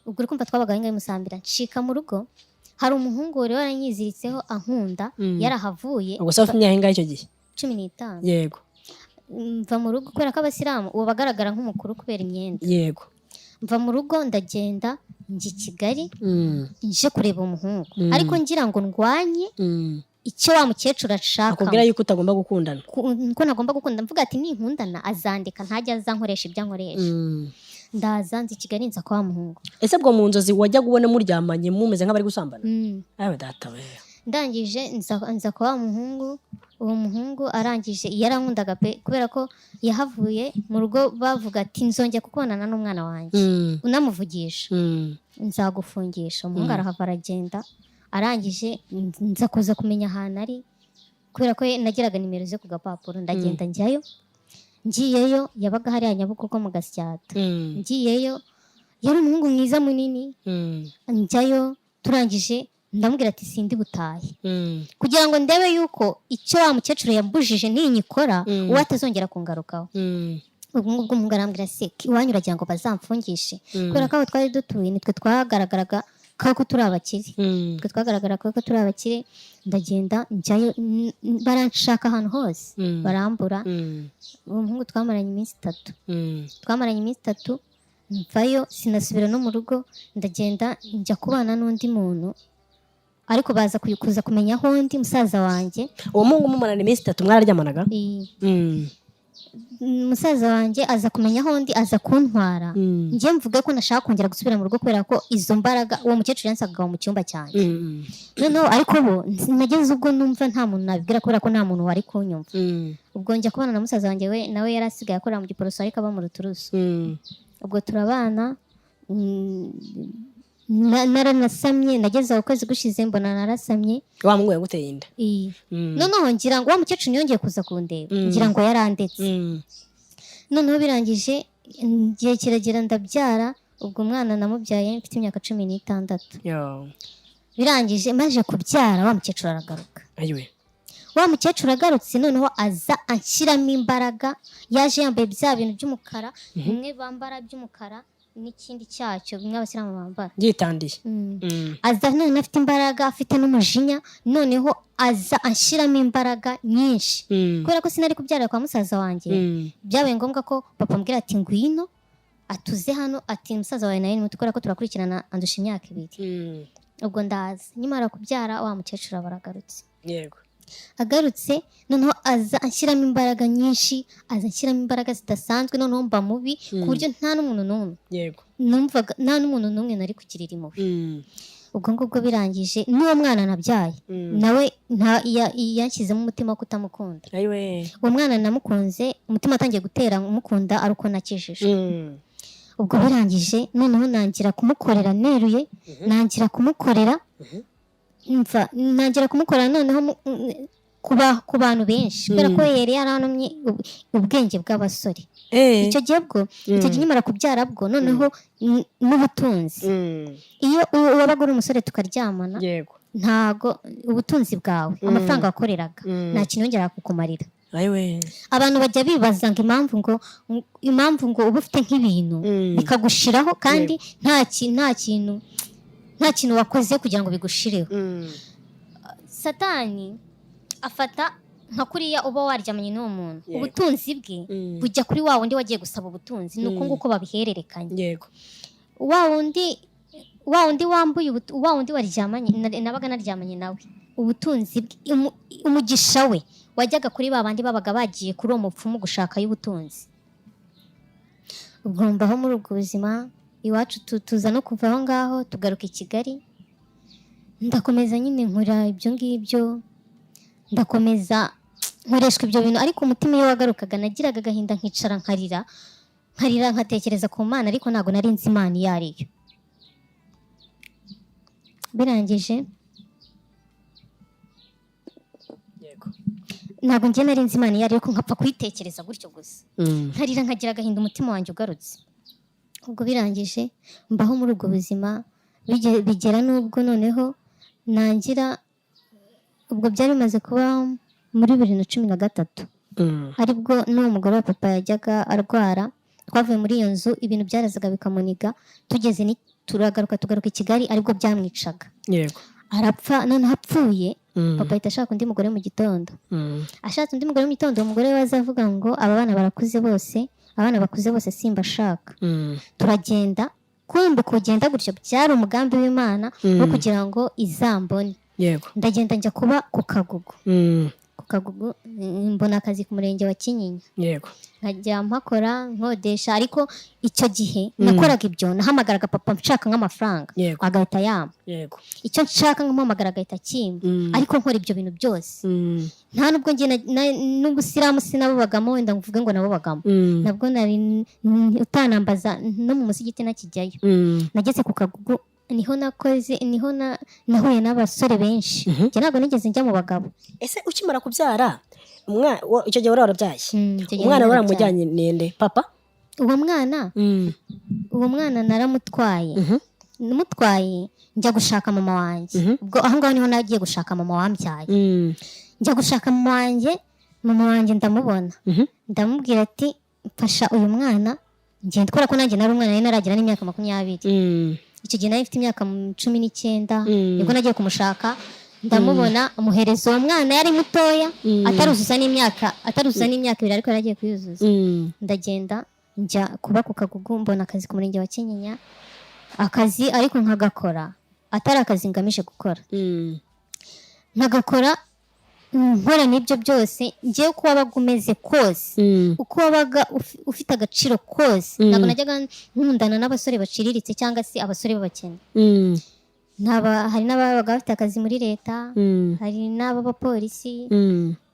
Ubwo uri kumva twabaga aho ngaho i Musambira, ncika mu rugo. Hari umuhungu wari waranyiziritseho ankunda, yarahavuye. Ubwo se ufite imyaka ingahe icyo gihe? 15. Mva mu rugo kubera ko abasilamu ubu bagaragara nk'umukuru kubera imyenda. Mva mu rugo ndagenda, njya i Kigali, nje kureba umuhungu, ariko ngira ngo ndwanye icyo wa mukecuru ashaka. Akubwira yuko utagomba gukundana. Ko ntagomba gukunda, mvuga ati ninkundana azandeka, ntajya aza nkoresha ibyo ankoresha. Ndaza, nza i Kigali, nza kwa wa muhungu. Ese bwo mu nzozi wajyaga ubona muryamanye, mumeze nk'abari gusambana? Mm. Awe data we! Ndangije nza kwa wa muhungu. Uwo muhungu arangije yarankundaga pe, kubera ko yahavuye mu rugo bavuga ati nzongera kukubonana n'umwana wanjye, unamuvugisha, nzagufungisha. Umuhungu arahava aragenda. Arangije nza kuza kumenya ahantu ari, kubera ko nagiraga nimero ze ku gapapuro. Ndagenda njyayo, ngiyeyo yabaga hariya Nyabugogo mu Gasyata. Ngiyeyo yari umuhungu mwiza munini. Njyayo, turangije ndamubwira ati sindi butahe, kugira ngo ndebe yuko icyo wa mukecuru yambujije ninyikora, uwo atazongera kungarukaho. Ubwo ngubwo umuhungu arambwira, se iwanyu uragira ngo bazamfungishe? Kubera ko aho twari dutuye nitwe twagaragaraga ko turi abakire, twe twagaragara ko turi abakire. Ndagenda njyayo, baranshaka ahantu hose, barambura. Uwo muhungu twamaranye iminsi 3. Twamaranye iminsi 3, mvayo, sinasubira no mu rugo, ndagenda njya kubana n'undi muntu, ariko baza kuza kumenya aho ndi, musaza wanjye. Uwo muhungu mumarana iminsi 3, mwararyamanaga? Musaza wanjye aza kumenya aho ndi, aza kuntwara. Njye mvuge ko nashaka kongera gusubira mu rugo, kubera ko izo mbaraga uwo mukecuru yansagaga mu cyumba cyanjye. Noneho ariko bo nageze ubwo numva nta muntu nabibwira, kubera ko nta muntu wari kunyumva. Ubwo njya kubana na musaza wanjye, we nawe yari asigaye akorera mu Giporoso, ariko aba mu Ruturusu. Ubwo turabana, naranasamye. Nageze aho ukwezi gushize mbona narasamye. Wa muhungu yaguteye inda? Noneho ngira ngo wa mukecuru ntiyongeye kuza kundeba, ngira ngo yarandetse. Noneho birangije, igihe kiragera ndabyara. Ubwo umwana namubyaye mfite imyaka 16. Yo. Birangije, maze kubyara, wa mukecuru aragaruka. Ayiwe. Wa mukecuru agarutse, noneho aza anshyiramo imbaraga. Yaje yambaye bya bintu by'umukara, bimwe bambara by'umukara n'ikindi cyacyo, bimwe abasilamu bambara. Yitandiye. Aza noneho afite imbaraga, afite n'umujinya. Noneho aza anshyiramo imbaraga nyinshi. Kubera ko sinari kubyarira kwa musaza wanjye, byabaye ngombwa ko papa ambwira ati: "Ngwino atuze hano," ati: "Musaza wawe nawe ni muto, kubera ko turakurikirana, andusha imyaka 2." Ubwo ndaza, nyamara kubyara, wa mukecuru aba aragarutse. Agarutse, noneho aza anshyiramo imbaraga nyinshi, aza anshyiramo imbaraga zidasanzwe. Noneho mba mubi ku buryo nta n'umuntu n'umwe numvaga, nta n'umuntu n'umwe nari kugirira impuhwe. Ubwo ngubwo birangije, n'uwo mwana nabyaye nawe yanshyizemo umutima wo kutamukunda. Ayiwe. Uwo mwana namukunze, umutima watangiye gutera umukunda ari uko nakijijwe. Ubwo birangije, noneho nangira kumukorera neruye, nangira kumukorera, mva nangira kumukorera noneho ku bantu benshi, kubera ko yari yarantumye ubwenge bw'abasore. Icyo gihe, bwo icyo gihe nkimara kubyara, bwo noneho n'ubutunzi, iyo wabaga uri umusore tukaryamana, ntago ubutunzi bwawe, amafaranga wakoreraga, nta kintu yongeraga kukumarira. Ayiwe. Abantu bajya bibaza ngo impamvu ngo uba ufite nk'ibintu bikagushiraho, kandi nta kintu wakoze kugira ngo bigushireho. Satani afata nka kuriya uba waryamanye n'uwo muntu, ubutunzi bwe bujya kuri wa wundi wagiye gusaba ubutunzi. Ni uko nguko babihererekanya. Wa wundi wambuye wa wundi waryamanye, nabaga naryamanye nawe, ubutunzi bwe, umugisha we wajyaga kuri ba bandi babaga bagiye kuri uwo mupfumu gushakayo ubutunzi. Ubwo mbaho muri ubwo buzima. Iwacu tuza no kuva aho ngaho, tugaruka i Kigali. Ndakomeza nyine nkora ibyo ngibyo, ndakomeza nkoreshwa ibyo bintu. Ariko umutima iyo wagarukaga, nagiraga agahinda, nkicara nkarira, nkarira, nkatekereza ku Mana, ariko ntabwo nari nzi Imana iyo ari yo. Birangije, ntabwo njye nari nzi Imana iyo ari yo, ariko nkapfa kuyitekereza gutyo gusa, nkarira, nkagira agahinda umutima wanjye ugarutse. Ubwo birangije, mbaho muri ubwo buzima, bigera n'ubwo noneho nangira. Ubwo byari bimaze kuba muri 2013, aribwo n'uwo mugore wa papa yajyaga arwara. Twavuye muri iyo nzu, ibintu byarazaga bikamuniga. Tugeze ni turagaruka, tugaruka i Kigali, aribwo byamwicaga, arapfa. Noneho apfuye, papa ahita ashaka undi mugore mu gitondo. Ashatse undi mugore mu gitondo, uwo mugore we aza avuga ngo: "Aba bana barakuze bose, abana bakuze bose simbashaka." Turagenda. Kumbe kugenda gutyo byari umugambi w'Imana wo kugira ngo izambone. Ndagenda, njya kuba ku Kagugu. Ku Kagugu, mbona akazi ku murenge wa Kinyinya. Nkajya mpakora, nkodesha. Ariko icyo gihe nakoraga ibyo, nahamagaraga papa nshaka nk'amafaranga, agahita yampa. Icyo nshaka nkamuhamagara, agahita akimpa. Ariko nkora ibyo bintu byose, nta nubwo njye n'ubusilamu sinabubagamo, wenda ngo uvuge ngo nabubagamo. Nabwo nari utanambaza no mu musigiti nakijyayo. Nageze ku Kagugu, niho nakoze, niho nahuye n'abasore benshi. Njye ntabwo nigeze njya mu bagabo. Ese ukimara kubyara icyo gihe wari warabyaye? Icyo gihe Umwana nari wari narabyaye. waramujyanye nende? Papa? Uwo mwana naramutwaye, namutwaye njya gushaka mama wanjye. Ubwo aho ngaho niho nagiye gushaka mama wambyaye. Njya gushaka mama wanjye, mama wanjye ndamubona. Ndamubwira ati: "Mfasha uyu mwana ngenda," kubera ko nanjye nari umwana, nari naragira n'imyaka 20. Icyo gihe nari mfite imyaka 19. Nibwo nagiye kumushaka, ndamubona, amuhereza uwo mwana. Yari mutoya, ataruzuza n'imyaka 2, ariko yari agiye kuyuzuza. Ndagenda, njya kuba ku Kagugu, mbona akazi ku murenge wa Kinyinya. Akazi ariko nkagakora atari akazi ngamije gukora, nkagakora nkora n'ibyo byose. Ngewe uko wabaga umeze kose, uko wabaga ufite agaciro kose, ntabwo najyaga nkundana n'abasore baciriritse cyangwa se abasore b'abakene. Hari n'ababaga bafite akazi muri leta, hari n'ab'abapolisi,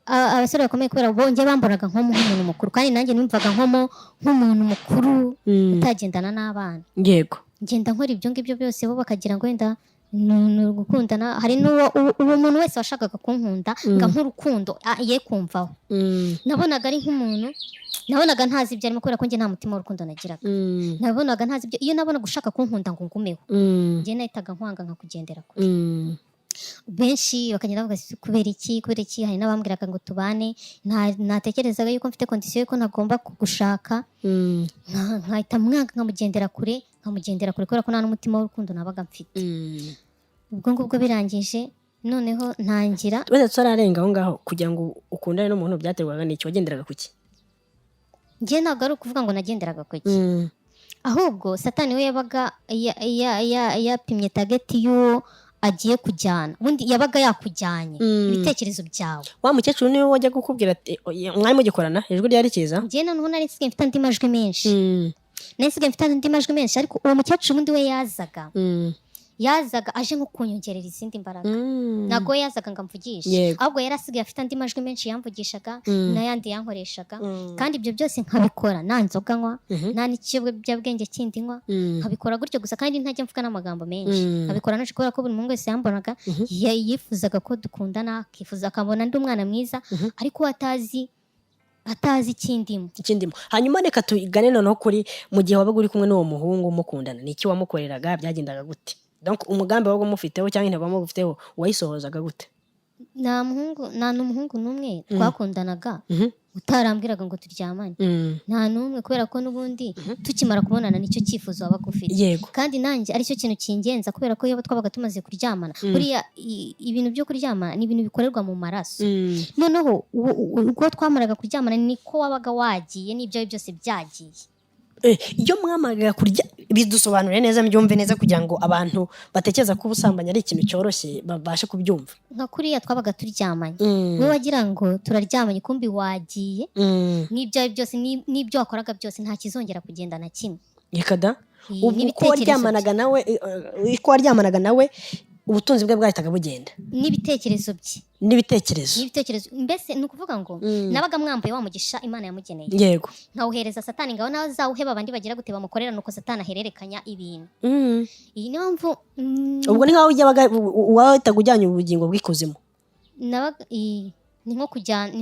abasore bakomeye, kubera bongeye bambonaga nk'umuntu mukuru, kandi nanjye numvaga nk'umuntu mukuru utagendana n'abana. Ngenda nkora ibyo ngibyo byose, bo bakagira ngo wenda Ni ugukundana. Hari n'uwo uwo muntu wese washakaga kunkunda ngo ampe urukundo, ye kumvaho. Nabonaga ari nk'umuntu, nabonaga ntazi ibyo arimo, kubera ko njye nta mutima w'urukundo nagiraga. Nabonaga ntazi ibyo. Iyo nabonaga ushaka kunkunda ngo ngumeho, njye nahitaga nkwanga, nkakugendera kure. Benshi bakagenda bavuga ati, "Kubera iki? Kubera iki?" Hari n'abambwiraga ngo tubane. Natekerezaga yuko mfite condition yuko ntagomba kugushaka, nkahita mwanga, nkamugendera kure, nkamugendera kure, kubera ko nta n'umutima w'urukundo nabaga mfite. Ubwo ngubwo birangije, noneho ntangira Wenda tutararenga aho ngaho, kugira ngo ukundane n'umuntu byaterwaga n'iki? Wagenderaga ku ki? Njye ntabwo ari ukuvuga ngo nagenderaga ku ki, ahubwo Satani we yabaga yapimye target y'uwo agiye kujyana. Ubundi yabaga yakujyanye ibitekerezo byawe. Wa mukecuru niwe wajya kukubwira ati: "Oya," mwari mugikorana, ijwi ryari rikiza? Njye noneho nari nsigaye mfite andi majwi menshi. Nari nsigaye mfite andi majwi menshi, ariko uwo mukecuru ubundi we yazaga yazaga aje nko kunyongerera izindi mbaraga. Ntabwo we yazaga ngo amvugishe, ahubwo yari asigaye afite andi majwi menshi yamvugishaga n'ayandi yankoreshaga. Kandi ibyo byose nkabikora nta nzoga nywa, nta n'ikiyobyabwenge kindi nywa. Nkabikora gutyo gusa, kandi ntajya mvuga n'amagambo menshi. Nkabikora naje, kubera ko buri muntu wese yambonaga yifuzaga ko dukundana, akifuza, akabona ndi umwana mwiza, ariko we atazi ikindimo. Ikindimo. Hanyuma reka tugane noneho kuri mu gihe wabaga uri kumwe n'uwo muhungu mukundana, ni iki wamukoreraga? Byagendaga gute? Donc umugambi wabaga umufiteho cyangwa intego wabaga umufiteho, wayisohozaga gute? Nta muhungu, nta n'umuhungu n'umwe twakundanaga utarambwiraga ngo turyamane. Nta n'umwe, kubera ko n'ubundi tukimara kubonana nicyo cyifuzo wabaga ufite. Kandi nanjye aricyo kintu kingenza, kubera ko iyo twabaga tumaze kuryamana, buriya ibintu byo kuryamana ni ibintu bikorerwa mu maraso. Noneho ubwo twamaraga kuryamana, niko wabaga wagiye n'ibyawe byose byagiye. Iyo mwamaraga kurya, bidusobanurire neza, mbyumve neza, kugira ngo abantu batekereza ko ubusambanyi ari ikintu cyoroshye babashe kubyumva. Nka kuriya twabaga turyamanye, wowe wagira ngo turaryamanye, kumbi wagiye n'ibyawe byose, n'ibyo wakoraga byose, nta kizongera kugenda na kimwe. Reka da! Iyi, Ubwo uko n'ibitekerezo. waryamanaga nawe, uko waryamanaga nawe, ubutunzi bwe bwahitaga bugenda? N'ibitekerezo bye. N'ibitekerezo. N'ibitekerezo. Mbese ni ukuvuga ngo nabaga mwambaye wa mugisha Imana yamugeneye, nkawuhereza Satani, ngaho nawe azawuheba abandi bagira gute, bamukorera. Nuko Satani ahererekanya ibintu. Iyi niyo mpamvu Ubwo ni nkaho ujyabaga wahitaga ujyanye ubugingo bw'ikuzimu. Nabaga ni nko kujyana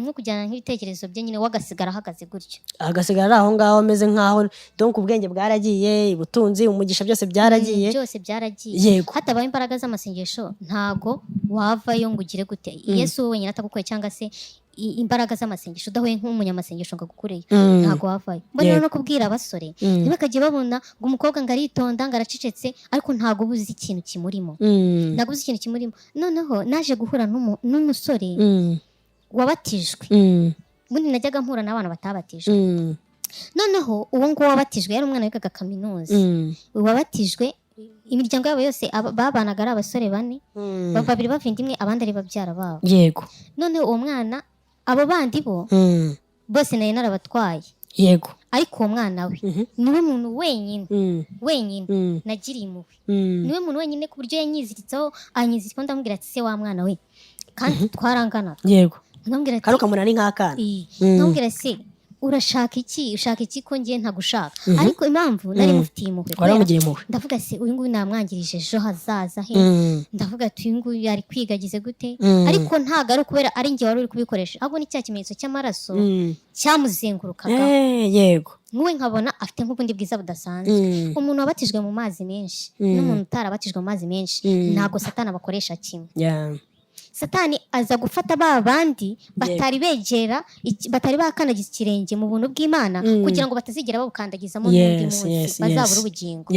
nk'ibitekerezo bye nyine, wagasigara ahagaze gutyo. Agasigara ari aho ngaho ameze nkaho, donc ubwenge bwaragiye, ubutunzi, umugisha, byose byaragiye. Byose byaragiye. Hatabaye imbaraga z'amasengesho, ntago wavayo ngo ugire gute. Yesu we wenyine atagukuye, cyangwa se imbaraga z'amasengesho, udahuye nk'umunyamasengesho ngo agukureyo, ntago wavayo. Mbona no kubwira abasore, ntibakajye babona ngo umukobwa ngo aritonda, ngo aracecetse, ariko ntago uba uzi ikintu kimurimo. Ntago uzi ikintu kimurimo. Noneho naje guhura n'umusore wabatijwe. Ubundi najyaga mpura n'abantu batabatijwe. Noneho uwo nguwo wabatijwe yari umwana wigaga kaminuza. Wabatijwe, imiryango yabo yose babanaga ari abasore bane, babiri bavindimwe, abandi ari babyara babo. Noneho uwo mwana, abo bandi bo bose nari narabatwaye, ariko uwo mwana we niwe muntu wenyine wenyine nagiriye impuhwe. Niwe muntu wenyine, ku buryo yanyiziritseho, anyizirikaho. Ndamubwira ati: "Se wa mwana we," kandi twaranganaga, ndamubwira ati Kandi ukamubona ari nk'akana. Ndamubwira: "Se urashaka iki? Ushaka iki ko ngiye ntagushaka?" Ariko impamvu nari mufitiye impuhwe, Wari wamugiriye impuhwe. Ndavuga: "Se uyu nguyu namwangirije ejo hazaza he?" Ndavuga ati: "Uyu nguyu ari kwiga, agize gute?" Ariko ntabwo ari ukubera ari njye wari uri kubikoresha, ahubwo ni cya kimenyetso cy'amaraso cyamuzengurukaga. Yego. Nk'uwe nkabona afite nk'ubundi bwiza budasanzwe. Umuntu wabatijwe mu mazi menshi n'umuntu utarabatijwe mu mazi menshi, ntabwo Satani abakoresha kimwe. Satani aza gufata ba bandi batari begera batari bakandagiza ikirenge mu buntu bw'Imana, kugira ngo batazigera babukandagizamo n'undi munsi, bazabura ubugingo.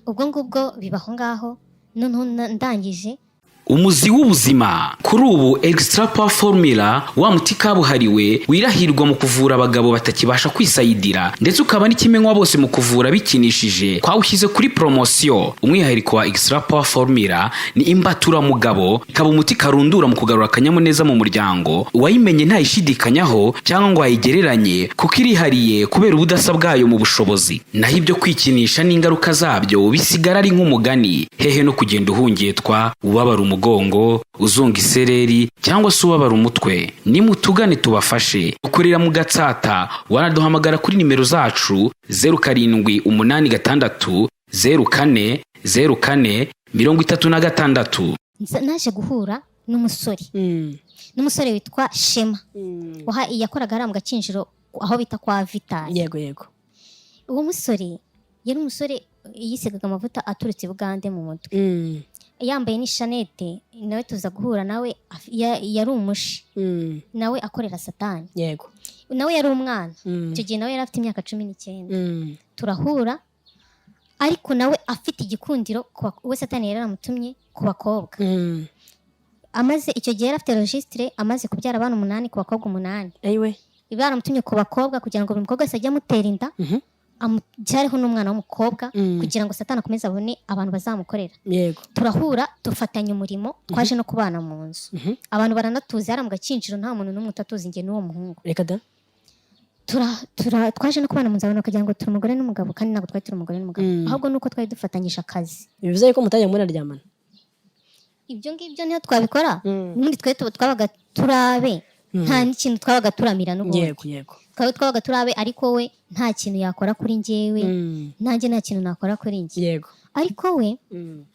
Ubwo ngubwo biba aho ngaho. Noneho ndangije. Umuzi w'ubuzima kuri ubu, Extra Power Formula, wa muti kabuhariwe wirahirwa mu kuvura abagabo batakibasha kwisayidira, ndetse ukaba n'ikimenywa bose mu kuvura bikinishije, twawushyize kuri poromosiyo. Umwihariko wa Extra Power Formula ni imbaturamugabo, ikaba umuti karundura mu kugarura akanyamuneza mu muryango. Uwayimenye ntayishidikanyaho cyangwa ngo ayigereranye, kuko irihariye kubera ubudasa bwayo mu bushobozi. Naho ibyo kwikinisha n'ingaruka zabyo bisigara ari nk'umugani. Hehe no kugenda uhungetwa, ubabara umugongo, uzunga isereri cyangwa se ubabara umutwe. Nimutugane tubafashe. Dukorera mu Gatsata. Wanaduhamagara kuri nimero zacu 0786 04. 04 36. Naje guhura n'umusore n'umusore witwa Shema, yakoraga hariya mu Gakinjiro aho bita kwa Vitali. Yego yego. Uwo musore yari umusore yisigaga amavuta aturutse i Bugande mu mutwe, yambaye n'ishanete. Nawe tuza guhura nawe, yari umushi, nawe akorera Satani. Nawe yari umwana icyo gihe, nawe yari afite imyaka 19. Turahura, ariko nawe afite igikundiro we Satani yari yaramutumye ku bakobwa. Amaze icyo gihe yari afite registre, amaze kubyara abana umunani ku bakobwa umunani. Ayiwe! Baramutumye ku bakobwa kugira ngo buri mukobwa wese ajye amutera inda, amubyareho n'umwana w'umukobwa, kugira ngo Satani akomeze abone abantu bazamukorera. Turahura, dufatanya umurimo, twaje no kubana mu nzu. Abantu baranatuzi hariya mu Gakinjiro, nta muntu n'umwe utatuzi njye n'uwo muhungu. Reka da! Twaje no kubana mu nzu, abantu bakagira ngo turi umugore n'umugabo, kandi ntabwo twari turi umugore n'umugabo, ahubwo nuko twari dufatanyije akazi. Bivuze yuko mutajya munaryamana? Ibyo ngibyo niyo twabikora n'ubundi twe twabaga turabe, nta n'ikintu twabaga turamira n'ubundi. yego yego Twabaga turabe, ariko we nta kintu yakora kuri njyewe, nanjye nta kintu nakora kuri njye. Ariko we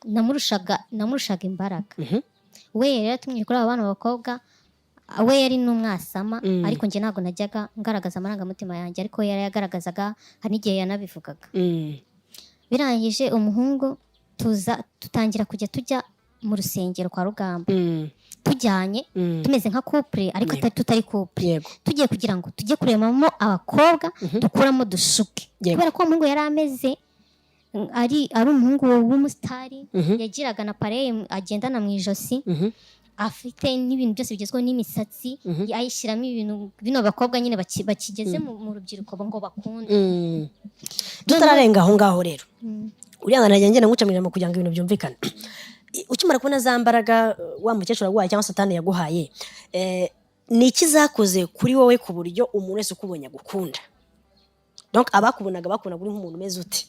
namurushaga imbaraga. We yari yaratumye kuri aba bana b'abakobwa, we yari n'umwasama. Ariko njye ntabwo najyaga ngaragaza amarangamutima yanjye, ariko we yarayagaragazaga, hari n'igihe yanabivugaga. Birangije umuhungu tuza dutangira kujya tujya mu rusengero kwa Rugamba, tujyanye, tumeze nka couple ariko tutari couple, tugiye kugira ngo tujye kurebamo abakobwa, dukuramo dushuke. Kubera ko uwo muhungu yari ameze ari umuhungu w'umusitari, yagiraga na appareil agendana mu ijosi, afite n'ibintu byose bigezweho, n'imisatsi ayishyiramo ibintu bino bakobwa nyine bakigeze mu rubyiruko ngo bakunde. Tutararenga aho ngaho rero, uriya najya ngenda nguca mu ijambo kugira ngo ibintu byumvikane. Ukimara kubona za mbaraga wa mukecuru yaguhaye cyangwa Satani yaguhaye, ni iki zakoze kuri wowe ku buryo umuntu wese ukubonye agukunda? Donc abakubonaga bakubonaga uri nk'umuntu umeze ute?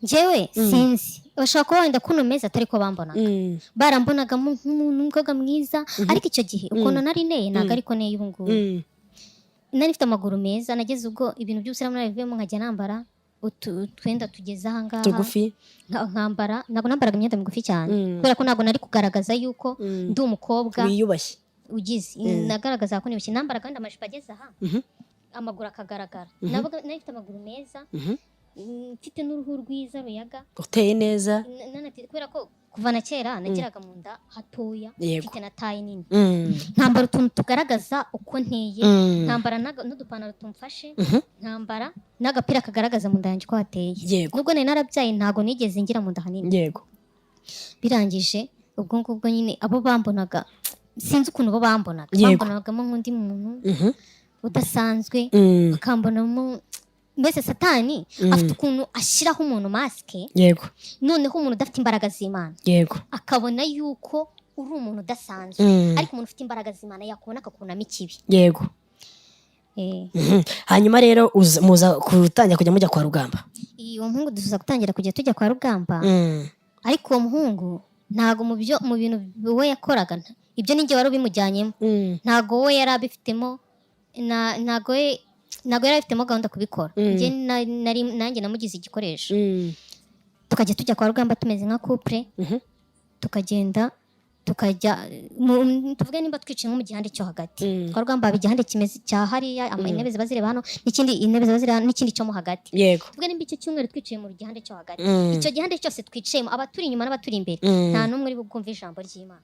Njyewe sinzi, bashobora kuba wenda kuno meza atari ko bambonaga. Barambonagamo nk'umuntu w'umukobwa mwiza, ariko icyo gihe ukuntu nari nteye ntabwo ariko nteye ubu ngubu. Nari mfite amaguru meza, nageze ubwo ibintu by'ubusiramu narabivuyemo, nkajya nambara utwenda tugeze aha ngaha. Tugufi. Nkambara, ntabwo nambaraga imyenda migufi cyane, kubera ko ntabwo nari kugaragaza yuko ndi umukobwa wiyubashye. Ugize nagaragaza ko nibishye, nambaraga wenda amajipo ageze aha, amaguru akagaragara. Nabaga nari mfite amaguru meza, mfite n'uruhu rwiza ruyaga. Uteye neza. Kubera ko kuva na kera nagiraga mu nda hatoya, mfite na taille nini, nkambara utuntu tugaragaza uko nteye, nkambara n'udupantaro tumfashe, nkambara n'agapira kagaragaza mu nda yanjye uko hateye. Nubwo nari narabyaye, ntabwo nigeze ngira mu nda hanini. Birangije ubwo ngubwo nyine abo bambonaga, sinzi ukuntu bo bambonaga, bambonagamo nk'undi muntu udasanzwe, bakambonamo mbese Satani afite ukuntu ashyiraho umuntu masque, noneho umuntu udafite imbaraga z'Imana akabona yuko uri umuntu udasanzwe, ariko umuntu ufite imbaraga z'Imana yakubona akakubonamo ikibi. Hanyuma rero muza gutangira kujya mujya kwa Rugamba? Uwo muhungu dusuza gutangira kujya tujya kwa Rugamba, ariko uwo muhungu ntabwo mu bintu we yakoraga, ibyo ninjye wari ubimujyanyemo. Ntabwo we yari abifitemo ntabwo we ntabwo yari abifitemo gahunda kubikora. Njye nanjye namugize igikoresho. Tukajya tujya kwa Rugamba tumeze nka couple, tukagenda tukajya tuvuge nimba twicaye nko mu gihande cyo hagati. Kwa Rugamba haba igihande kimeze cya hariya, intebe ziba zireba hano, n'ikindi intebe ziba zireba hano, n'ikindi cyo mo hagati. Tuvuge nimba icyo cyumweru twicaye mu gihande cyo hagati, icyo gihande cyose twicayemo, abaturi inyuma n'abaturi imbere, nta n'umwe uri bwumve ijambo ry'Imana,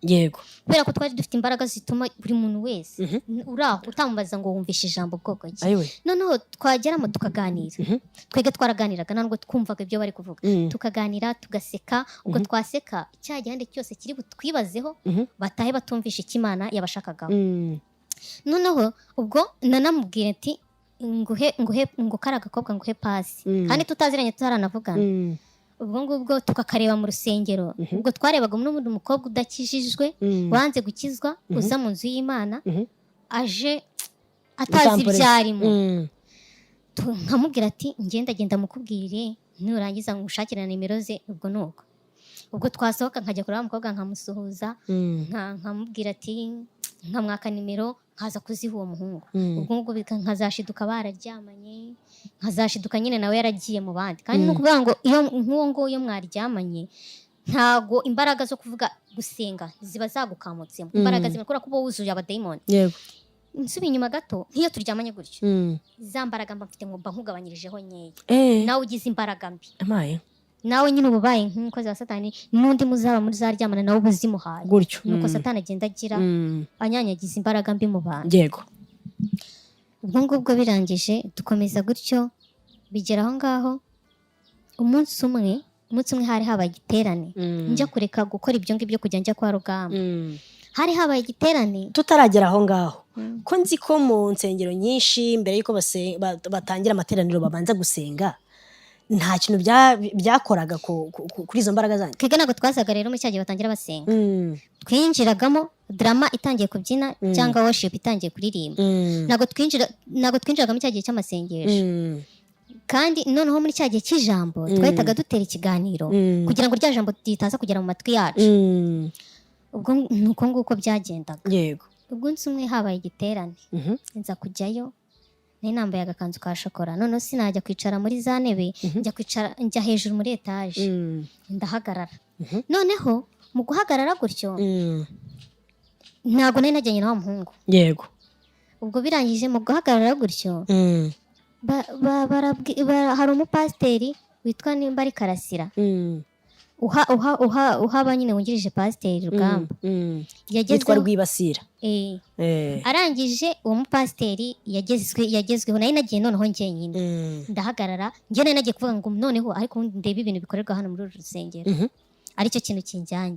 kubera ko twari dufite imbaraga zituma buri muntu wese uri aho utamubaza ngo wumvishe ijambo bwoko ki. Ayiwe! Noneho twageramo tukaganira, twebwe twaraganiraga, ntabwo twumvaga ibyo bari kuvuga. Tukaganira, tugaseka, ubwo twaseka cya gihande cyose kiri butwibazeho, batahe batumvishe icyo Imana yabashakagaho. Noneho ubwo nanamubwira ati nguhe nguhe ngo kari agakobwa nguhe pasi, kandi tutaziranye, tutaranavugana. Ubwo ngubwo tukakareba mu rusengero, ubwo twarebaga n'ubundi umukobwa udakijijwe, wanze gukizwa, uza mu nzu y'Imana, aje atazi Utamporeza. ibyo arimo. Nkamubwira ati ngenda genda mukubwire, nurangiza ngushakire na nimero ze. Ubwo nuko ubwo twasohoka nkajya kureba wa mukobwa, nkamusuhuza, nkamubwira ati, nkamwaka nimero, nkaza kuziha uwo muhungu. Ubwo ngubwo nkazashiduka bararyamanye, nkazashiduka nyine nawe yaragiye mu bandi. Kandi ni ukuvuga ngo iyo nk'uwo nguwo iyo mwaryamanye Ntago imbaraga zo kuvuga, gusenga ziba zagukamutsemo imbaraga zimwe, kubera ko uba wuzuye abadayimoni. Nsubiye inyuma gato, nk'iyo turyamanye gutyo, za mbaraga mba mfite mba nkugabanyirijeho nkeya. Nawe ugize imbaraga mbi. Amaye. Nawe nyine uba ubaye nk'umukozi wa Satani, n'undi muzaba muzaryamana nawe uba uzimuhaye. Gutyo. Nuko Satani agenda agira anyanyagiza imbaraga mbi mu bantu. Ubwo ngubwo birangije, dukomeza gutyo, bigera aho ngaho. Umunsi umwe hari habaye igiterane. Njya kureka gukora ibyo ngibyo, kujya njya kwa Rugamba, hari habaye igiterane. Tutaragera aho ngaho, ko nzi ko mu nsengero nyinshi mbere y'uko batangira amateraniro babanza gusenga, nta kintu byakoraga kuri izo mbaraga zanyu? Twebwe ntabwo twazaga rero muri cya gihe batangira basenga. Twinjiragamo drama itangiye kubyina cyangwa worship itangiye kuririmba. Ntabwo twinjiraga muri cya gihe cy'amasengesho. Kandi noneho muri cya gihe cy'ijambo twahitaga dutera ikiganiro kugira ngo rya jambo ritaza kugera mu matwi yacu. Ubwo ni uko nguko byagendaga. Ubwo umunsi umwe habaye igiterane, nza kujyayo. Nari nambaye agakanzu ka shokora, noneho sinajya kwicara muri za ntebe, njya kwicara, njya hejuru muri etaje, ndahagarara. Noneho mu guhagarara gutyo, ntabwo nari najyanye na wa muhungu. Ubwo birangije, mu guhagarara gutyo, hari umupasiteri witwa nimba ari Karasira, uha uha uha uhaba nyine, wungirije Pasiteri Rugamba. Yitwa Yagezeho Rwibasira. Arangije, uwo mupasiteri yagezweho. Nari nagiye noneho njyenyine, ndahagarara. Njye nari nagiye kuvuga ngo noneho ariko ubundi ndebe ibintu bikorerwa hano muri uru rusengero, aricyo kintu kinjyanye.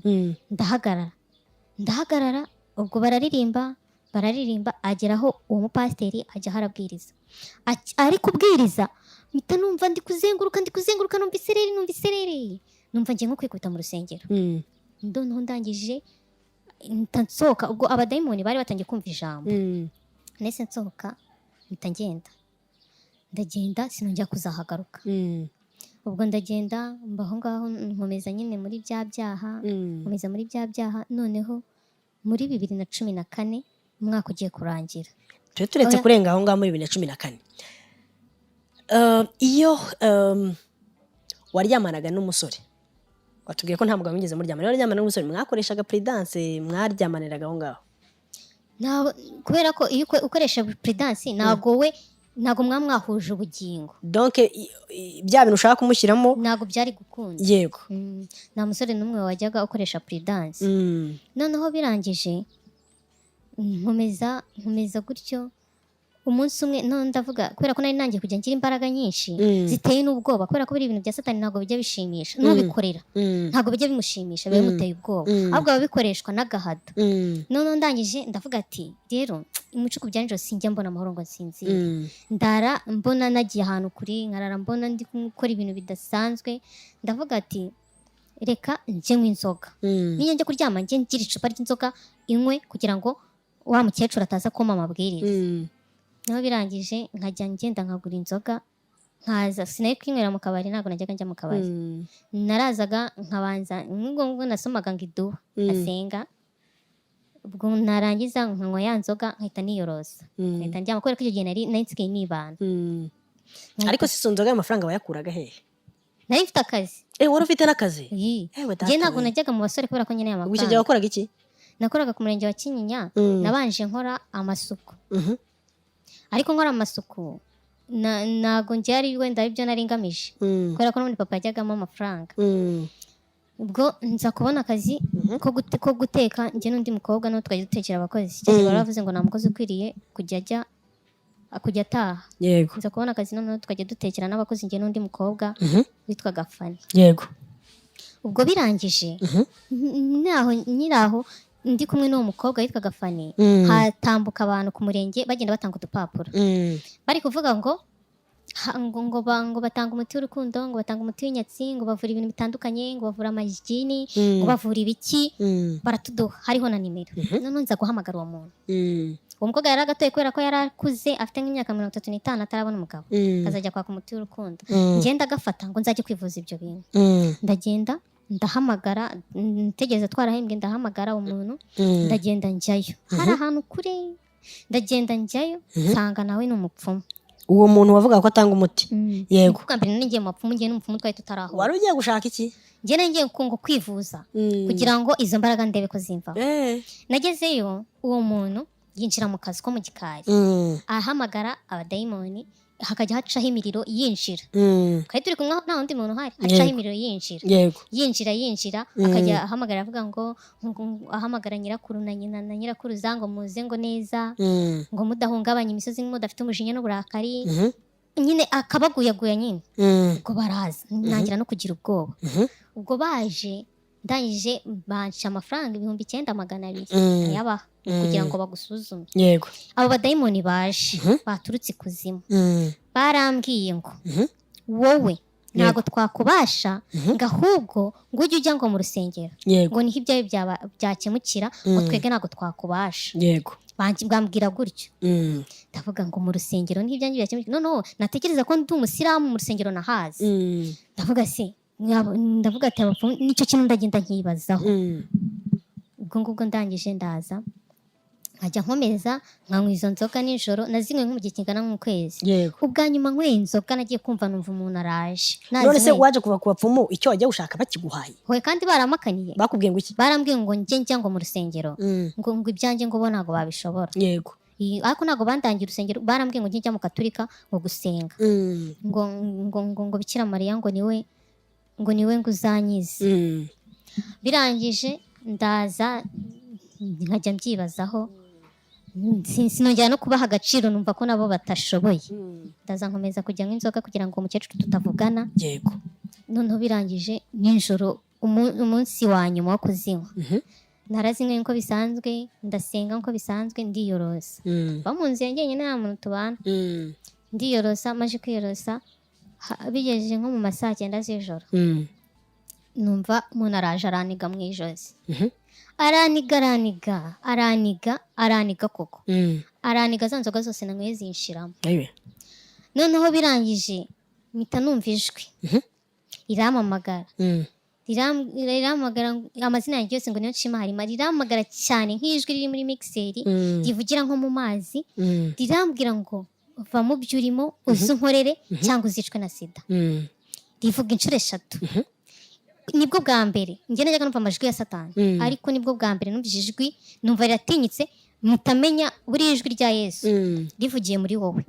Ndahagarara, ubwo bararirimba, bararirimba, ageraho uwo mupasiteri ajya aho arabwiriza. Ari kubwiriza, mpita numva ndi kuzenguruka, ndi kuzenguruka, numva isereri, numva isereri, numva ngiye nko kwikubita mu rusengero. Noneho ndangije mpita nsohoka. Ubwo abadayimoni bari batangiye kumva ijambo. Nahise nsohoka, mpita ngenda, ndagenda, sinongera kuzahagaruka. Ubwo ndagenda, mba aho ngaho, nkomeza nyine muri bya byaha, nkomeza muri bya byaha. Noneho muri 2014, umwaka ugiye kurangira. Tube turetse Oya. kurenga aho ngaho muri 2014. Iyo waryamanaga n'umusore, watubwiye ko nta mugabo mwigeze muryamana, iyo waryamana n'umusore mwakoreshaga prudence, mwaryamaniraga aho ngaho? Kubera ko iyo ukoresha prudence, ntabwo we, ntabwo mwaba mwahuje ubugingo. Donc bya bintu ushaka kumushyiramo ntabwo byari gukunda. Nta musore n'umwe wajyaga ukoresha prudence. Noneho birangije, nkomeza gutyo. Umunsi umwe none ndavuga, kubera ko nari nangiye kujya ngira imbaraga nyinshi ziteye n'ubwoba, kubera ko biri ibintu bya Satani ntabwo bijya bishimisha n'ubikorera, ntabwo bijya bimushimisha, biba bimuteye ubwoba, ahubwo aba bikoreshwa n'agahato. Noneho ndangije ndavuga ati: "Rero umucuku bya nijoro sinjya mbona amahoro ngo nsinzire." Ndara mbona nagiye ahantu kuri, nkarara mbona ndi gukora ibintu bidasanzwe. Ndavuga ati: "Reka njye nywa inzoga, niyo njya kuryama njye ngira icupa ry'inzoga inywe, kugira ngo wa mukecuru ataza kumpa amabwiriza." Naho birangije, nkajya ngenda nkagura inzoga, nkaza. Sinari kwinywera mu kabari, ntabwo najyaga njya mu kabari. Narazaga nkabanza, nk'ubwo ngubwo nasomaga ngo iduha, asenga, ubwo narangiza nkanywa ya nzoga, nkahita niyorosa, nkahita ndyama, kubera ko icyo gihe nari nsigaye nibana. Ariko si izo nzoga, y'amafaranga wayakuraga hehe? Nari mfite akazi. Wari ufite n'akazi? Iyi. Ewe data Njye ntabwo we. najyaga mu basore kubera ko nkeneye Ubwo icyo gihe amafaranga. wakoraga iki? Nakoraga ku murenge wa Kinyinya. Nabanje nkora amasuku. Ariko nkora amasuku, ntabwo njye ari wenda aribyo nari ngamije, kubera ko n'ubundi papa yajyagamo amafaranga. Ubwo nza kubona akazi ko guteka, njye n'undi mukobwa, n'uwo twajya dutekera abakozi. Icyo gihe bari bavuze ngo nta mukozi ukwiriye kujya ajya kujya ataha. Nza kubona akazi, noneho tukajya dutekera n'abakozi, njye n'undi mukobwa witwaga Fani. Ubwo birangije, naho nyiraho ndi kumwe n'uwo mukobwa witwaga Fani, hatambuka abantu ku murenge bagenda batanga udupapuro, bari kuvuga ngo ngo batanga umuti w'urukundo, ngo batanga umuti w'inyatsi, ngo bavura ibintu bitandukanye, ngo bavura amajini, ngo bavura ibiki. Baratuduha, hariho na nimero. Noneho nza guhamagara uwo muntu. Uwo mukobwa yari agatoye, kubera ko yari akuze, afite nk'imyaka 35, atarabona umugabo, azajya kwaka umuti w'urukundo. Ngenda agafata ngo nzajye kwivuza ibyo bintu. Ndagenda, ndahamagara, ntegereza twarahembwe, ndahamagara umuntu. Ndagenda njyayo, hari ahantu kure. Ndagenda njyayo, nsanga nawe ni umupfumu. Uwo muntu wavugaga ko atanga umuti? Yego. Nibwo bwa mbere nari ngiye mu bapfumu, ngiye n'umupfumu twari tutarahura. Wari ugiye gushaka iki? Njye nari ngiye ngo kwivuza kugira ngo izo mbaraga ndebe ko zimvaho. Nagezeyo, uwo muntu yinjira mu kazu ko mu gikari, ahamagara abadayimoni, hakajya hacaho imiriro yinjira. Twari turi kumwe, nta wundi muntu uhari, hacaho imiriro yinjira, yinjira, yinjira, akajya ahamagara avuga ngo ahamagara nyirakuru na nyina na nyirakuruza ngo muze, ngo neza, ngo mudahungabanya imisozi, mudafite umujinya n'uburakari. Nyine akabaguyaguya nyine. Ubwo baraza, ntangira no kugira ubwoba. Ubwo baje, ndangije banca amafaranga 9200, ndayabaha kugira ngo bagusuzume. Abo badayimoni baje baturutse ikuzimu barambwiye ngo wowe ntabwo twakubasha, ngo ahubwo ngo ujye ujya ngo mu rusengero, ngo niho ibyawe byakemukira, ngo twebwe ntabwo twakubasha. Bambwira gutyo. Ndavuga ngo mu rusengero niho ibyanjye byakemukira? Noneho natekereza ko ndi umusilamu, mu rusengero nahazi. Ndavuga se ndavuga ati abapfumu, nicyo kintu ndagenda nkibazaho. Ubwo ngubwo ndangije ndaza nkajya nkomeza nkanywa izo nzoga nijoro. Nazinywe nko mu gihe kingana nk'ukwezi. Ubwa nyuma nyweye inzoga, nagiye kumva numva umuntu araje. None se Nazinyweye. waje kuva ku bapfumu, icyo wagiye gushaka bakiguhaye? Hoye, kandi baramakaniye. Bakubwiye ngo iki? Barambwiye ngo njye njya ngo mu rusengero, ngo ibyanjye ngo bo ntabwo babishobora. Ariko ntabwo bandangiye urusengero, barambwiye ngo njye njya mu Gaturika ngo gusenga, ngo Bikira Mariya ngo niwe ngo uzanyize. Birangije ndaza nkajya mbyibazaho. Sinongera no kubaha agaciro, numva ko nabo batashoboye. Ndaza nkomeza kujya nk'inzoga kugira ngo umukecuru tutavugana. Noneho birangije nijoro, umunsi wa nyuma wo kuzinywa, narazinywe nk'uko bisanzwe, ndasenga nk'uko bisanzwe, ndiyorosa. Ba mu nzu yanjye njyenyine, nta muntu tubana. Ndiyorosa, maze kwiyorosa, bigejeje nko mu ma saa 9 z'ijoro, numva umuntu araje araniga mu ijosi. Araniga, araniga, araniga, araniga koko. Araniga, za nzoga zose nanyweye zinshiramo. Ayiwe. Noneho birangije mpita numva ijwi rirampamagara. Rirampamagara amazina yanjye yose ngo niyo nshima harima. Rirampamagara cyane nk'ijwi riri muri mixer, rivugira nko mu mazi. Rirambwira ngo va mu byo urimo uze unkorere cyangwa uzicwe na sida. Rivuga inshuro 3. Nibwo bwa mbere njye najyaga numva amajwi ya Satani, ariko nibwo bwa mbere numvise ijwi numva riratinyitse, mutamenya buriya ijwi rya Yesu rivugiye muri wowe,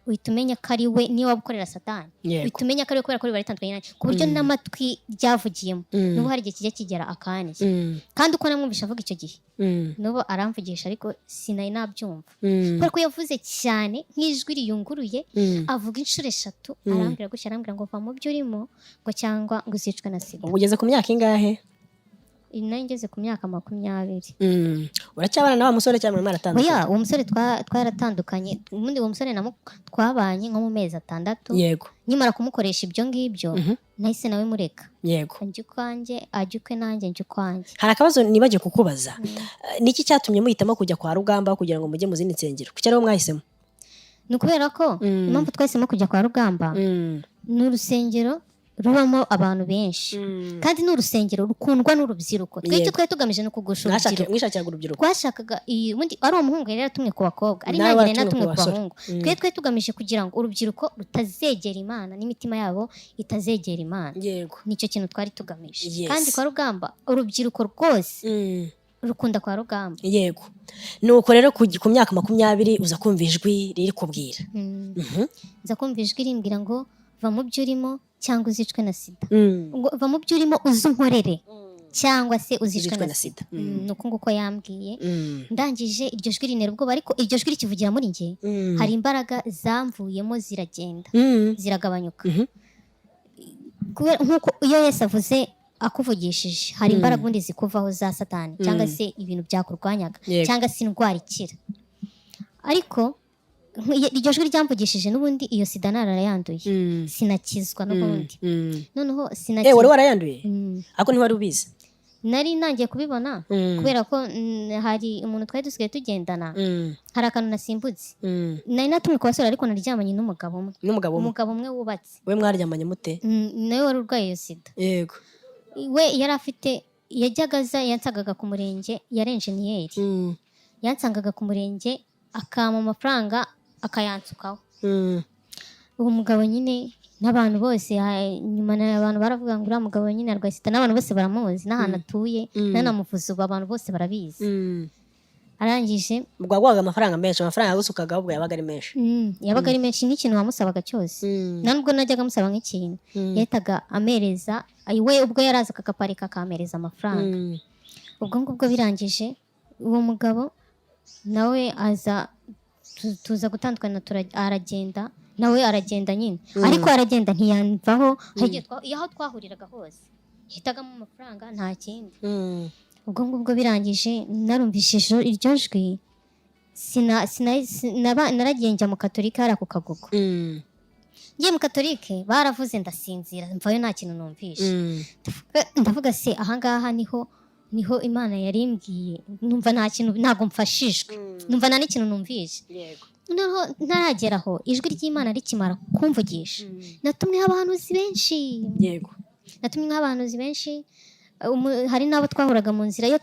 uhita umenya ko ari we. Niyo waba ukorera Satani, uhita umenya ko ari we, kubera ko riba ritandukanye nanjye, ku buryo n'amatwi ryavugiyemo n'ubu hari igihe kijya kigera akanya. Kandi uko namwumvishe avuga icyo gihe, n'ubu aramvugisha, ariko sinari nabyumva, kubera ko yavuze cyane nk'ijwi riyunguruye. Avuga inshuro 3, arambwira gutya, arambwira ngo va mu byo urimo, ngo cyangwa ngo uzicwe na sida. Ubu ugeze ku myaka ingahe? Nari ngeze ku myaka 20. Uracyabana na wa musore cyangwa mwaratandukanye? Oya, uwo musore twaratandukanye. Ubundi uwo musore twabanye nko mu mezi 6. Nkimara kumukoresha ibyo ngibyo, nahise nawe mureka. Njya ukwanjye, ajya ukwe, nanjye njya ukwanjye. Hari akabazo nibagiwe kukubaza. Niki cyatumye muhitamo kujya kwa Rugamba kugira ngo mujye mu zindi nsengero? Kuki ariho mwahisemo? Ni ukubera ko impamvu twahisemo kujya kwa Rugamba, ni urusengero rubamo abantu benshi, kandi ni urusengero rukundwa n'urubyiruko. Twe icyo twari tugamije ni ukugusha urubyiruko. Mwishakiraga urubyiruko. Twashakaga ubundi ari umuhungu yari yaratumwe ku bakobwa, ari Nawe nanjye nari waratumwe natumwe ku ku basore. bahungu. Twe tugamije kugira ngo urubyiruko rutazegera Imana n'imitima yabo itazegera Imana. Nicyo kintu twari tugamije. Kandi kwa Rugamba urubyiruko rwose rukunda kwa Rugamba. Yego, nuko rero ku myaka 20 uza kumva ijwi riri kubwira. Nza kumva ijwi rimbwira ngo va mu byo urimo cyangwa uzicwe na sida, ngo va mu byo urimo uze unkorere cyangwa se uzicwe Uzicwe na na sida. sida. Ni uko nguko yambwiye. Ndangije iryo jwi rintera ubwoba, ariko iryo jwi rikivugira muri njye, hari imbaraga zamvuyemo ziragenda, ziragabanyuka. Kubera nk'uko iyo Yesu avuze akuvugishije, hari imbaraga ubundi zikuvaho za Satani cyangwa se ibintu byakurwanyaga, cyangwa se indwara ikira. Ariko iryo jwi ryamvugishije, n'ubundi iyo sida narayanduye, sinakizwa n'ubundi. Noneho Eh, wari warayanduye? Mm. Ariko ntiwari ubizi? Nari ntangiye kubibona, kubera ko hari umuntu twari dusigaye tugendana. Hari akantu nasimbutse. Nari natumwe ku basore, ariko naryamanye n'umugabo umwe. N'umugabo umwe? Umugabo umwe wubatse. We mwaryamanye mute? Nawe wari urwaye iyo sida. We yari afite, yajyaga aza, yansagaga ku murenge, yari enjeniyeri. Yansangaga ku murenge akampa amafaranga akayansukaho. Uwo mugabo nyine n'abantu bose, nyuma abantu baravuga ngo uriya mugabo nyine arwaye sida, n'abantu bose baramuzi n'ahantu atuye. Nanamuvuze ubu abantu bose barabizi. Arangije Ubwo waguhaga amafaranga menshi, amafaranga yagusukaga ahubwo yabaga ari menshi. Yabaga ari menshi, nk'ikintu wamusabaga cyose. Nta nubwo najyaga musaba nk'ikintu, yahitaga amereza we ubwo yarazaga agaparika akampereza amafaranga. Ubwo ngubwo birangije, uwo mugabo nawe aza tuza gutandukana, aragenda nawe, aragenda nyine, ariko aragenda ntiyamvaho. Hari igihe iyo aho twahuriraga hose yahitagamo amafaranga, nta kindi. Ubwo ngubwo birangije, narumvishije iryo jwi, naragiye njya mu Katolika hariya ku Kagugu. Ngiye mu Katolike baravuze ndasinzira, mvayo nta kintu numvishe. Ndavuga se ahangaha niho Imana yari imbwiye? Numva nta kintu, ntabwo mfashijwe, numva nta n'ikintu numvishe. Noneho ntaragera aho, ijwi ry'Imana rikimara kumvugisha, natumweho abahanuzi benshi. Natumweho abahanuzi benshi. Hari n'abo twahuraga mu nzira, iyo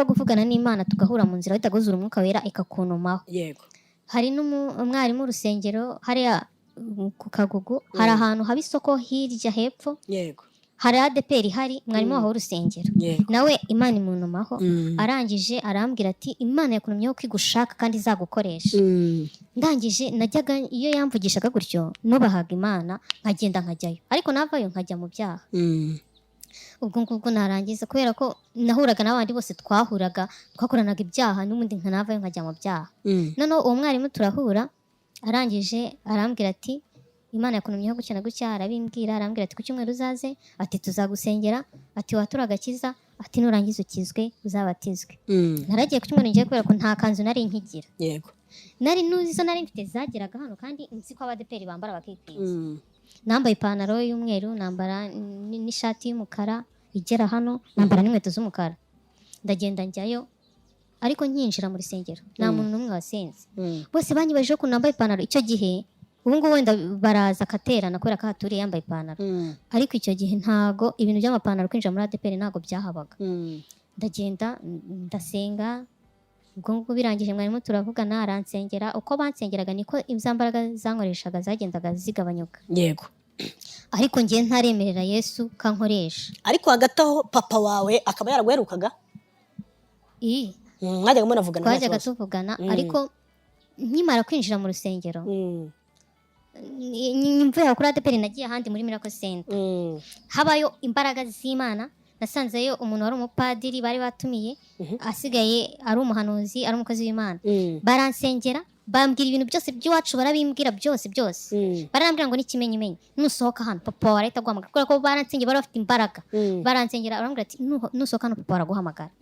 kuvugana n'Imana tugahura mu nzira, bahita guzura Umwuka Wera ikakunumaho. Hari n'umwarimu w'urusengero hariya ku Kagugu, hari ahantu haba isoko hirya hepfo, hari ADEPR ihari, mwarimu waho w'urusengero nawe Imana imunumaho. Arangije arambwira ati: "Imana yakunumyeho ko igushaka kandi izagukoresha." Ndangije najyaga, iyo yamvugishaga gutyo nubahaga Imana, nkagenda nkajyayo, ariko navayo nkajya mu byaha. Ubwo ngubwo narangiza, kubera ko nahuraga n'abandi bose twahuraga twakoranaga ibyaha, n'ubundi nkanavayo nkajya mu byaha. Noneho uwo mwarimu turahura, arangije arambwira ati: "Imana yakunumyeho gutya na gutya." Arabimbwira, arambwira ati: "Ku cyumweru uzaze," ati, "tuzagusengera," ati, "watura agakiza," ati, "nurangiza ukizwe uzabatizwe." Naragiye ku cyumweru ngiye, kubera ko nta kanzu nari nkigira. Nari nuzi izo nari mfite zageraga hano, kandi nzi ko abadeperi bambara bakikwiza. Nambaye ipantaro y'umweru, nambara n'ishati y'umukara igera hano, nambara n'inkweto z'umukara, ndagenda njyayo. Ariko nkinjira mu rusengero nta muntu n'umwe wasenze. Bose banyibajije ukuntu nambaye ipantaro icyo gihe. Ubu ngubu wenda baraza akaterana kubera ko ahaturiye yambaye ipantaro, ariko icyo gihe ntago ibintu by'amapantaro kwinjira muri ADEPR ntago byahabaga. Ndagenda ndasenga. Ubwo ngubwo birangije, mwarimu turavugana, aransengera. Uko bansengeraga niko iza mbaraga zankoreshaga zagendaga zigabanyuka. Ariko njye ntaremerera Yesu kankoresha. Ariko hagati aho papa wawe akaba yaraguherukaga? Ii. Mwajyaga munavugana nta Twajyaga kibazo? tuvugana, ariko nkimara kwinjira mu rusengero, mvuye aho kuri ADEPR nagiye ahandi muri Miracle Center. Habayo imbaraga z'Imana. Nasanzeyo umuntu wari umupadiri bari batumiye, asigaye ari umuhanuzi, ari umukozi w'Imana. Baransengera, bambwira ibintu byose by'iwacu, barabimbwira byose byose. Barambwira ngo n'ikimenyimenyi nusohoka hano papa wawe arahita aguhamagara, kubera ko baransengera, bari bafite imbaraga. Baransengera, barambwira ati: "Nusohoka hano papa araguhamagara."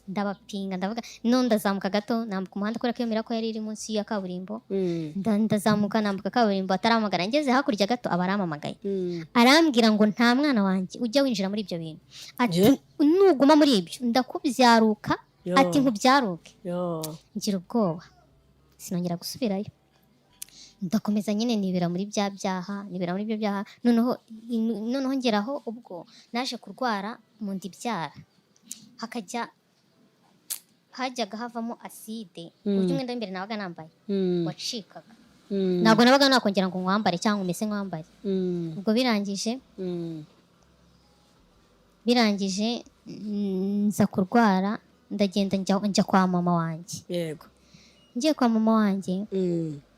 Ndabapinga, ndavuga no ndazamuka gato, nambuka umuhanda, kubera ko iyo Miracle yari iri munsi ya kaburimbo. Ndazamuka nambuka kaburimbo atarahamagara. Ngeze hakurya gato aba arampamagaye. Arambwira ngo: "Nta mwana wanjye ujya winjira muri ibyo bintu," ati, "nuguma muri ibyo ndakubyaruka." Yo. Ati: "Nkubyaruke." Yo. Ngira ubwoba, sinongera gusubirayo. Ndakomeza nyine nibera muri bya byaha, nibera muri ibyo byaha. Noneho ngeraho ubwo naje kurwara mu nda ibyara, hakajya hajyaga havamo acide, ku buryo umwenda w'imbere nabaga nambaye wacikaga. Ntabwo nabaga nakongera ngo nkwambare cyangwa umese nkwambare. Ubwo birangije, birangije nza kurwara, ndagenda njya kwa mama wanjye. Ngiye kwa mama wanjye,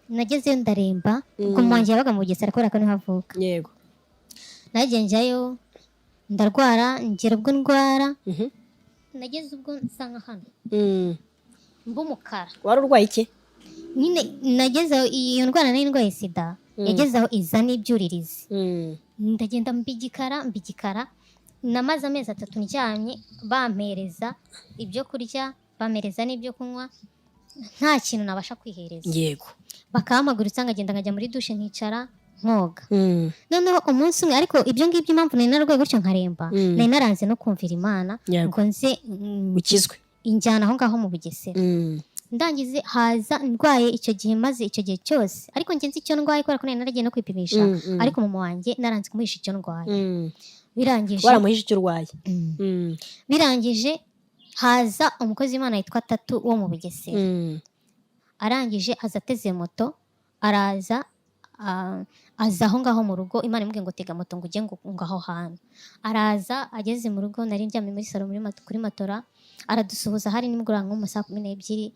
nagezeyo ndaremba. Ubwo mama wanjye yabaga mu Bugesera kubera ko niho avuka. Nagiye njyayo ndarwara, ngera ubwo ndwara, nageze ubwo nsa nka hano mba umukara. Wari urwaye iki? Nyine nageze aho iyo ndwara nari ndwaye sida, yageze aho iza n'ibyuririzi. Ndagenda mbigikara mbigikara. Namaze amezi 3 ndyamye, bampereza ibyo kurya, bampereza n'ibyo kunywa, nta kintu nabasha kwihereza. Bakampagurutsa nkagenda nkajya muri douche nkicara nkoga. Noneho umunsi umwe, ariko ibyo ngibyo impamvu nari nararwaye gutyo nkaremba, nari naranze no kumvira Imana ngo nze Ukizwe. injyana aho ngaho mu Bugesera. Ndangize haza ndwaye icyo gihe, maze icyo gihe cyose ariko njye nzi icyo ndwaye kubera ko nari naragiye no kwipimisha. Ariko mama wanjye naranze kumuhisha icyo ndwaye. Birangije Waramuhishe icyo urwaye? Mm. Birangije haza umukozi w'Imana witwa Tatu wo mu Bugesera. Arangije aza ateze moto, araza. aza aho ngaho mu rugo. Imana imubwiye ngo tega moto ngo ujye ngo aho hantu. Araza, ageze mu rugo nari ndyamye muri salo kuri matora, aradusuhuza. Hari nimugoroba nko mu saa 12,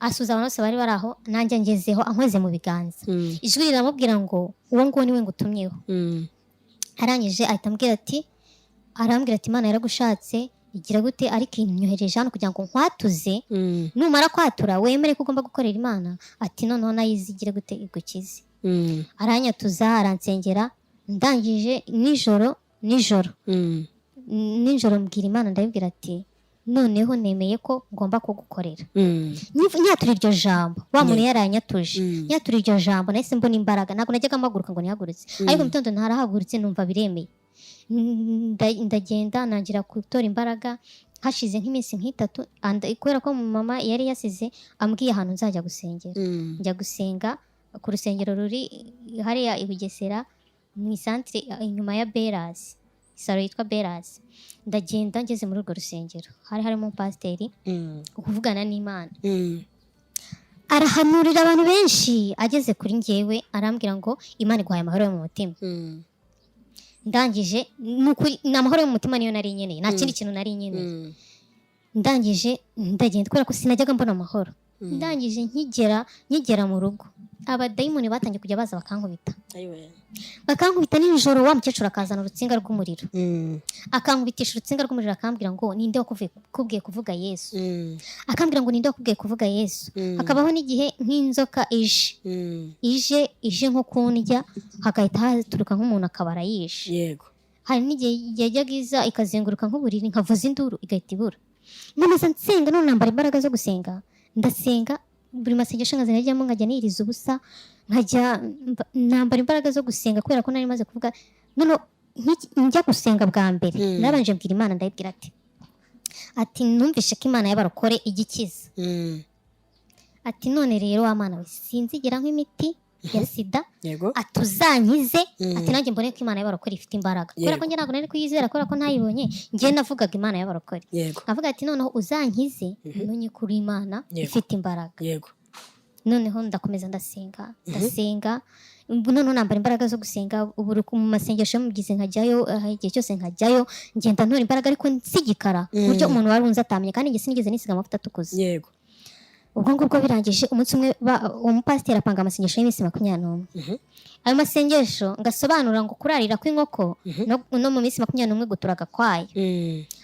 asuhuza abantu bose bari bari aho, nanjye ngezeho ankoze mu biganza. Ijwi riramubwira ngo uwo nguwo niwe ngutumyeho. Arangije ahita ambwira ati, arambwira ati: "Imana yaragushatse igira gute, ariko inyohereje hano kugira ngo nkwatuze. Numara kwatura wemere ko ugomba gukorera Imana." Ati: "Noneho nayo izigire gute, igukize." Aranyatuza, aransengera. Ndangije nijoro nijoro nijoro mbwira Imana, ndabibwira ati: "Noneho nemeye ko ngomba kugukorera." Nyatura iryo jambo, wa muntu yaranyatuje, nyatura iryo jambo nahise mbona imbaraga. Ntabwo najyaga mpaguruka ngo nihagurutse, ariko mu gitondo ntarahagurutse numva biremeye. Ndagenda nangira gutora imbaraga. Hashize nk'iminsi nk'itatu, kubera ko mama yari yasize ambwiye ahantu nzajya gusengera, njya gusenga ku rusengero ruri hariya i Bugesera mu isantire inyuma ya Berasi, salo yitwa Berasi. Ndagenda, ngeze muri urwo rusengero hari harimo umupasiteri kuvugana n'Imana, arahanurira abantu benshi. Ageze kuri njyewe arambwira ngo: "Imana iguhaye amahoro yo mu mutima." Ndangije, ni ukuri ni amahoro yo mu mutima niyo nari nkeneye, nta kindi kintu nari nkeneye. Ndangije ndagenda, kubera ko sinajyaga mbona amahoro. Ndangije nkigera mu rugo, abadayimoni batangiye kujya baza bakankubita, Ayiwe. bakankubita nijoro. Wa mukecuru akazana urutsinga rw'umuriro, akankubitisha urutsinga rw'umuriro, akambwira ngo: "Ninde wakubwiye kuvuga Yesu?" Akambwira ngo: "Ninde wakubwiye kuvuga Yesu?" Hakabaho n'igihe nk'inzoka ije, ije nko kundya, hagahita haturuka nk'umuntu akaba arayishe. Hari n'igihe yajyaga iza ikazenguruka nk'uburiri, nkavuza induru igahita ibura. Nkomeza nsenga, none nambara imbaraga zo gusenga. Ndasenga, buri masengesho nkaza nkajyamo, nkajya niriza ubusa, nkajya nambara imbaraga zo gusenga, kubera ko nari maze kuvuga. None njya gusenga bwa mbere, narabanje mbwira Imana, ndayibwira ati: "Numvishe ko Imana y'abarokore ijya ikiza." Ati: "None rero wa Mana we, sinzigera nk'imiti ya sida." Ati: "Uzankize." Ati: "Nanjye mbone ko Imana y'abarokore ifite imbaraga," kubera ko njye ntabwo nari kuyizera kubera ko ntayibonye. Njye navugaga Imana y'abarokore, avuga ati: "Noneho uzankize umenye ko uri Imana ifite imbaraga." Noneho ndakomeza ndasenga, ndasenga. Ubu noneho nambara imbaraga zo gusenga. Ubu mu masengesho mugize nkajyayo, igihe cyose nkajyayo, ngenda ntora imbaraga, ariko nsigikara ku buryo umuntu wari unzi atamenya, kandi njye sinigeze nisiga amavuta atukuza. Ubwo ngubwo birangije, umunsi umwe uwo mupasiteri apanga amasengesho y'iminsi 21. Ayo masengesho ngasobanura ngo kurarira kw'inkoko no mu minsi 21 guturaga kwayo.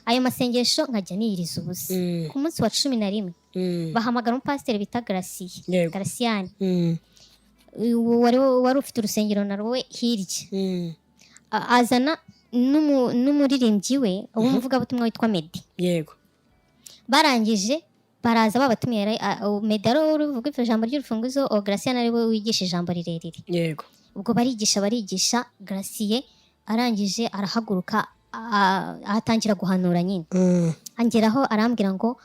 Ayo masengesho nkajya niyiriza ubusa. Ku munsi wa 11 bahamagara umupasiteri bita Garasiye, Garasiyani, uwo wari ufite urusengero na rwe hirya. Azana n'umuririmbyi we w'umuvugabutumwa witwa Meddy. Barangije baraza babatumiye. Meddy ari we uvuga ijambo ry'urufunguzo, uwo Garasiyani ari we wigisha ijambo rirerire. Ubwo barigisha, barigisha, Garasiye arangije arahaguruka, atangira guhanura nyine. Angeraho arambwira ngo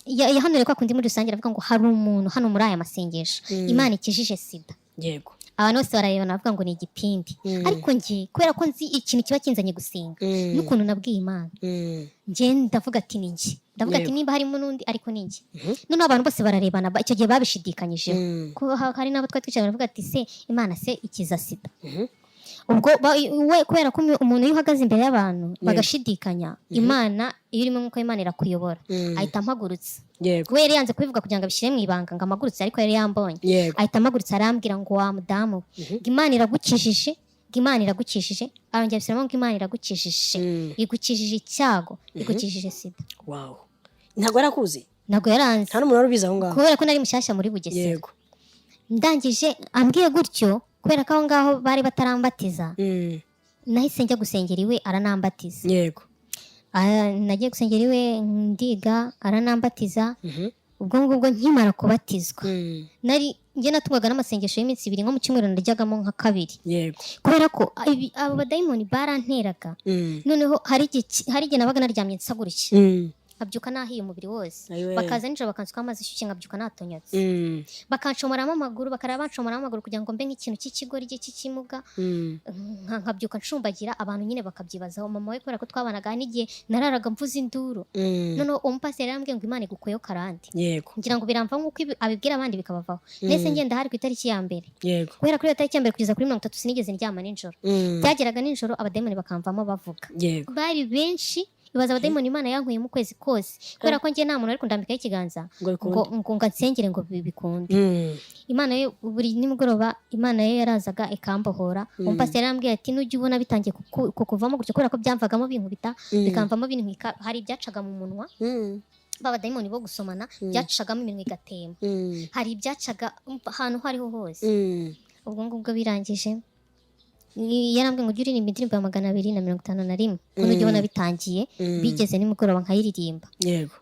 yahanuriye kwa kundi muri rusange, aravuga ngo hari umuntu hano muri aya masengesho Imana ikijije sida. Abantu bose bararebana, bavuga ngo ni igipindi. Ariko njye kubera ko nzi ikintu kiba kinzanye gusenga n'ukuntu nabwiye Imana, njye ndavuga ati: "Ni njye." Ndavuga ati: "Nimba harimo n'undi, ariko ni njye." Noneho abantu bose bararebana, icyo gihe babishidikanyijeho, ko hari n'abo twari twicaye baravuga ati: "Se Imana se ikiza sida?" Ubwo we kubera ko umuntu iyo uhagaze imbere y'abantu bagashidikanya, Imana iyo urimo nk'uko Imana irakuyobora, ahita ampagurutsa. We yari yanze kubivuga kugira ngo abishyire mu ibanga ngo amagurutse, ariko yari yambonye. Ahita amagurutsa, arambwira ngo: "Wa mudamu we, ngo Imana iragukijije, ngo Imana iragukijije." Arongera abisubiramo ngo: "Imana iragukijije, igukijije icyago, igukijije sida." Wow, ntabwo yarakuzi? Ntabwo yaranze. Nta n'umuntu wari ubizi aho ngaho? Kubera ko nari mushyashya muri Bugesera. Ndangije ambwiye gutyo, kubera ko aho ngaho bari batarambatiza, nahise njya gusengera iwe, aranambatiza. Ah, nagiye gusengera iwe, ndiga, aranambatiza. Ubwo ngubwo nkimara kubatizwa, nari njye natungwaga n'amasengesho y'iminsi 2, nko mu cyumweru naryagamo nka kabiri, kubera ko abo badayimoni baranteraga. Noneho hari igihe nabaga naryamye nsagurishye. Nkabyuka nahiye umubiri wose. Ayiwe. Bakaza nijoro bakansukaho amazi ashyushye, nkabyuka natonyotse. Bakancomoramo amaguru, bakaraba bancomoramo amaguru kugira ngo mbe nk'ikintu cy'ikigoryi cy'ikimuga. Nkabyuka ncumbagira, abantu nyine bakabyibazaho. Mama we, kubera ko twabanaga, n'igihe nararaga mvuza induru. Noneho uwo mupasiteri yarambwiye ngo Imana igukuyeho karande. Ngira ngo biramva nk'uko abibwira abandi bikabavaho. Nahise ngenda, hari ku itariki ya 1. Guhera kuri iyo tariki ya 1 kugeza kuri 30 sinigeze ndyama nijoro. Byageraga nijoro abadayimoni bakamvamo bavuga. Bari benshi. Ibaza abadayimoni Imana yankuyemo ukwezi kose, kubera ko njye nta muntu ari kundambikaho ikiganza Ngo bikunde. ngo ansengere ngo bikunde. Imana yo buri nimugoroba, Imana yo yarazaga ikambohora. Umupasiteri yarambwiye ati: "Nujya ubona bitangiye kukuvamo gutyo," kubera ko byamvagamo binkubita, bikamvamo bintwika. Hari ibyacaga mu munwa, ba badayimoni bo gusomana, byacagamo iminwa igatemba. Hari ibyacaga ahantu aho ariho hose. Ubwo ngubwo birangije, yarambwiye ngo ujye uririmba indirimbo ya 251 ko nujya ubona bitangiye, bigeze nimugoroba nkayiririmba.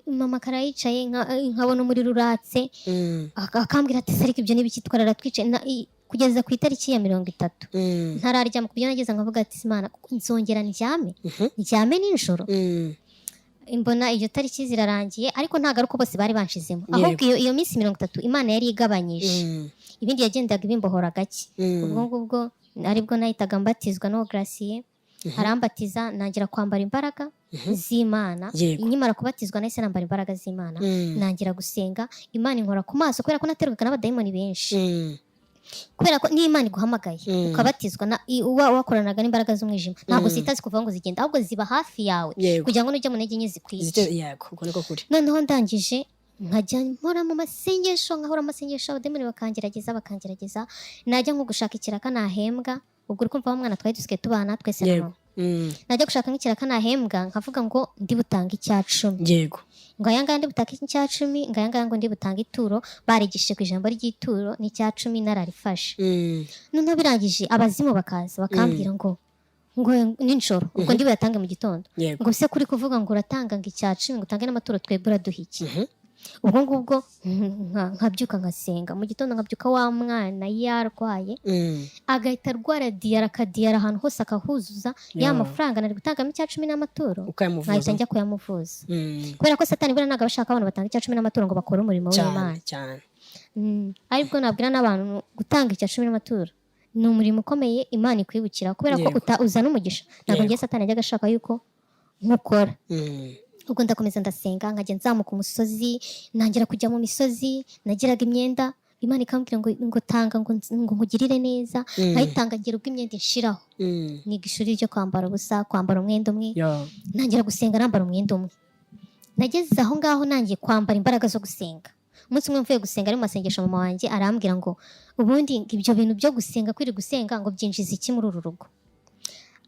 Mama karayicaye, nkabona umuriro uratse. Akambwira ati: "Ariko ibyo n'ibiki twarara twicaye?" Kugeza ku itariki ya 30 ntararyama, ku buryo nageze nkavuga ati: "Imana, nzongera ndyame, ndyame nijoro?" Mbona iyo tariki zirarangiye, ariko ntabwo ari uko bose bari banshizemo, ahubwo iyo minsi 30 Imana yari igabanyije. Ibindi yagendaga ibimbohora gake. Ubwo ngubwo aribwo nahitaga mbatizwa n'uwo Gracier, arambatiza, ntangira kwambara imbaraga z'Imana. Nkimara kubatizwa nahise nambara imbaraga z'Imana, ntangira gusenga, Imana inkora ku maso, kubera ko naterwaga n'abadayimoni benshi. Kubera ko niyo Imana iguhamagaye, ukabatizwa, uba wakoranaga n'imbaraga z'umwijima, ntabwo zihita zikuvaho ngo zigende, ahubwo ziba hafi yawe kugira ngo nujya mu ntege nke zikwice. Yego, ubwo niko kuri. Noneho ndangije nkajya mpora mu masengesho, nkahora mu masengesho, abadayimoni bakangerageza, bakangerageza. Najya nko gushaka ikiraka nahembwa, ubwo uri kumva wa mwana twari dusigaye tubana twese na mama. Najya gushaka nk'ikiraka nahembwa, nkavuga ngo ndi butange 10%. Ngo aya ngaya ndi butange 10%, ngo aya ngaya ngo ndi butange ituro, barigishije ku ijambo ry'ituro n'10% nararifashe. Noneho birangije abazimu bakaza bakambwira ngo nijoro, ubwo ndi buyatange mu gitondo. Ngo se kuri kuvuga ngo uratanga ngo 10% ngo utange n'amaturo, twebwe uraduha iki? Ubwo ngubwo nkabyuka nkasenga mu gitondo, nkabyuka wa mwana yarwaye, agahita arwara diyara, akadiyara ahantu hose akahuzuza ya mafaranga nari gutangamo 10% n'amaturo, Ukayamuvuza. nkahita njya kuyamuvuza. Kubera ko Satani buriya ntabwo aba ashaka abantu batanga 10% n'amaturo ngo bakore umurimo w'Imana. Cyane. Aribwo nabwira n'abantu, gutanga 10% n'amaturo ni umurimo ukomeye Imana ikwibukira, kubera ko uzana umugisha. Ntabwo ngiye, Satani yajyaga ashaka yuko nkukora. Ubwo ndakomeza ndasenga, nkajya nzamuka umusozi, ntangira kujya mu misozi. Nagiraga imyenda, Imana ikambwira ngo tanga, ngo nkugirire neza. Nkayitanga, ngira ubwo imyenda inshiraho. Niga ishuri ryo kwambara ubusa, kwambara umwenda umwe. Ntangira gusenga nambara umwenda umwe. Nageze aho ngaho nangiye kwambara imbaraga zo gusenga. Umunsi umwe mvuye gusenga, ari mu masengesho, mama wanjye arambwira ngo ubundi ngo ibyo bintu byo gusenga, kwiri gusenga, ngo byinjiza iki muri uru rugo?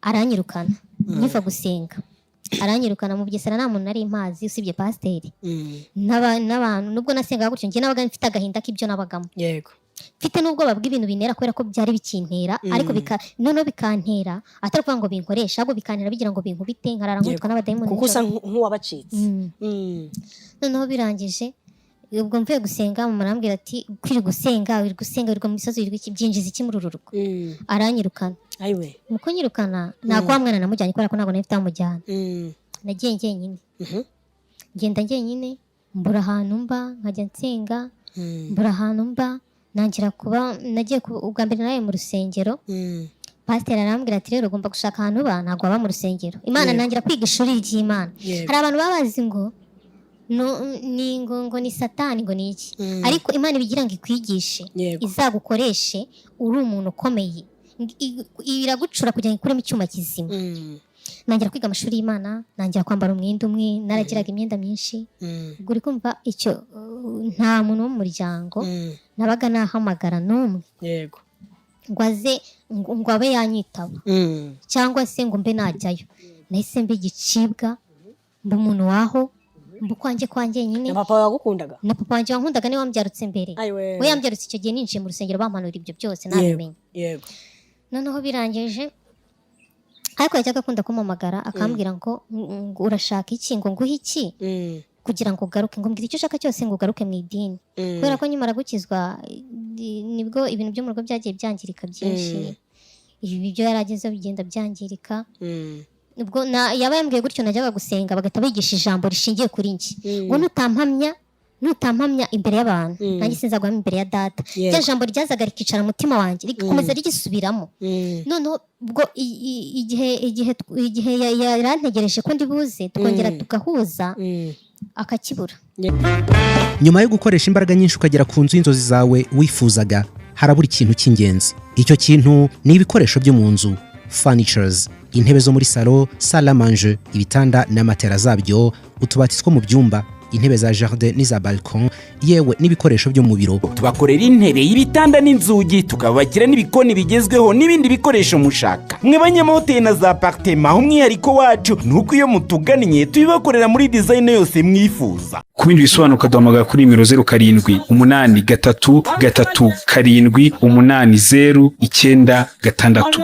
Aranyirukana. Nkiva gusenga aranyirukana. Mu Bugesera nta muntu nari mpazi usibye pasiteri n'abantu. Nubwo nasengaga gutyo, njye nabaga mfite agahinda k'ibyo nabagamo, mfite n'ubwoba bw'ibintu bintera, kubera ko byari bikintera. Ariko noneho bikantera atari ukuvuga ngo binkoresha, ahubwo bikantera bigira ngo binkubite, nkarara nkubitwa n'abadayimoni Kuko usa nijoro. nk'uwabacitse. Noneho birangije, ubwo mvuye gusenga, mama arambwira ati: "Kwiri gusenga, wiri gusenga, wirirwa mu misozi, wirirwa iki, byinjiza iki muri uru rugo?" Aranyirukana. Ayiwe. Mu kunyirukana, ntabwo wa mwana namujyanye, kubera ko ntabwo nari mfite aho mujyana. Nagiye njyenyine. Ngenda njyenyine, mbura ahantu mba, nkajya nsenga. Mbura ahantu mba, nangira kuba nagiye ubwa mbere nawe mu rusengero. Pasiteri arambwira ati: "Rero ugomba gushaka ahantu uba, ntabwo waba mu rusengero." Imana, nangira kwiga ishuri ry'Imana. Hari abantu baba bazi ngo no, ni ngo ni Satani, ngo ni iki, ariko Imana ibigira ngo ikwigishe, izagukoreshe uri umuntu ukomeye. Iragucura kugira ngo ikuremo icyuma kizima. Nangira kwiga amashuri y'Imana, nangira kwambara umwenda umwe, naragiraga imyenda myinshi. Ubwo uri kumva icyo, nta muntu wo mu muryango nabaga nahamagara n'umwe ngo aze ngo abe yanyitaba cyangwa se ngo mbe najyayo. Nahise mbe igicibwa, mba umuntu waho, mba ukwanjye kwa njyenyine. Na papa wagukundaga? Na papa wanjye wankundaga niwe wambyarutse mbere. Ayiwe. We yambyarutse icyo gihe ninjiye mu rusengero, bampanura ibyo byose nabimenye. Noneho birangije, ariko yajyaga akunda kumpamagara akambwira ngo urashaka iki, ngo nguhe iki kugira ngo ugaruke, ngo mbwira icyo ushaka cyose ngo ugaruke mu idini. Kubera ko nkimara gukizwa, nibwo ibintu byo mu rugo byagiye byangirika byinshi. Ibi byo yari agezeho bigenda byangirika. Ubwo yaba yambwiye gutyo, najyaga gusenga bagahita bigisha ijambo rishingiye kuri njye, ngo nutampamya imbere y'abantu, nanjye sinzaguhamya imbere ya Data. Rya jambo ryazaga rikicara mu mutima wanjye, rigakomeza rigisubiramo. Noneho ubwo igihe yarantegereje ko ndi buze tukongera tugahuza, akakibura. Nyuma yo gukoresha imbaraga nyinshi ukagera ku nzu y'inzozi zawe wifuzaga, harabura ikintu cy'ingenzi. Icyo kintu ni ibikoresho byo mu nzu, furnitures: intebe zo muri salo, salle à manger, ibitanda na matera zabyo, utubati two mu byumba, intebe za jardin n'iza balcon, yewe n'ibikoresho byo mu biro. Tubakorera intebe, ibitanda n'inzugi, tukabakira n'ibikoni bigezweho n'ibindi bikoresho mushaka. Mwe banyamahoteli na za apartema, umwihariko wacu ni uko iyo mutugannye tubibakorera muri design yose mwifuza. Ku bindi bisobanuro ukaduhamagara kuri nimero 0783 37 80 96.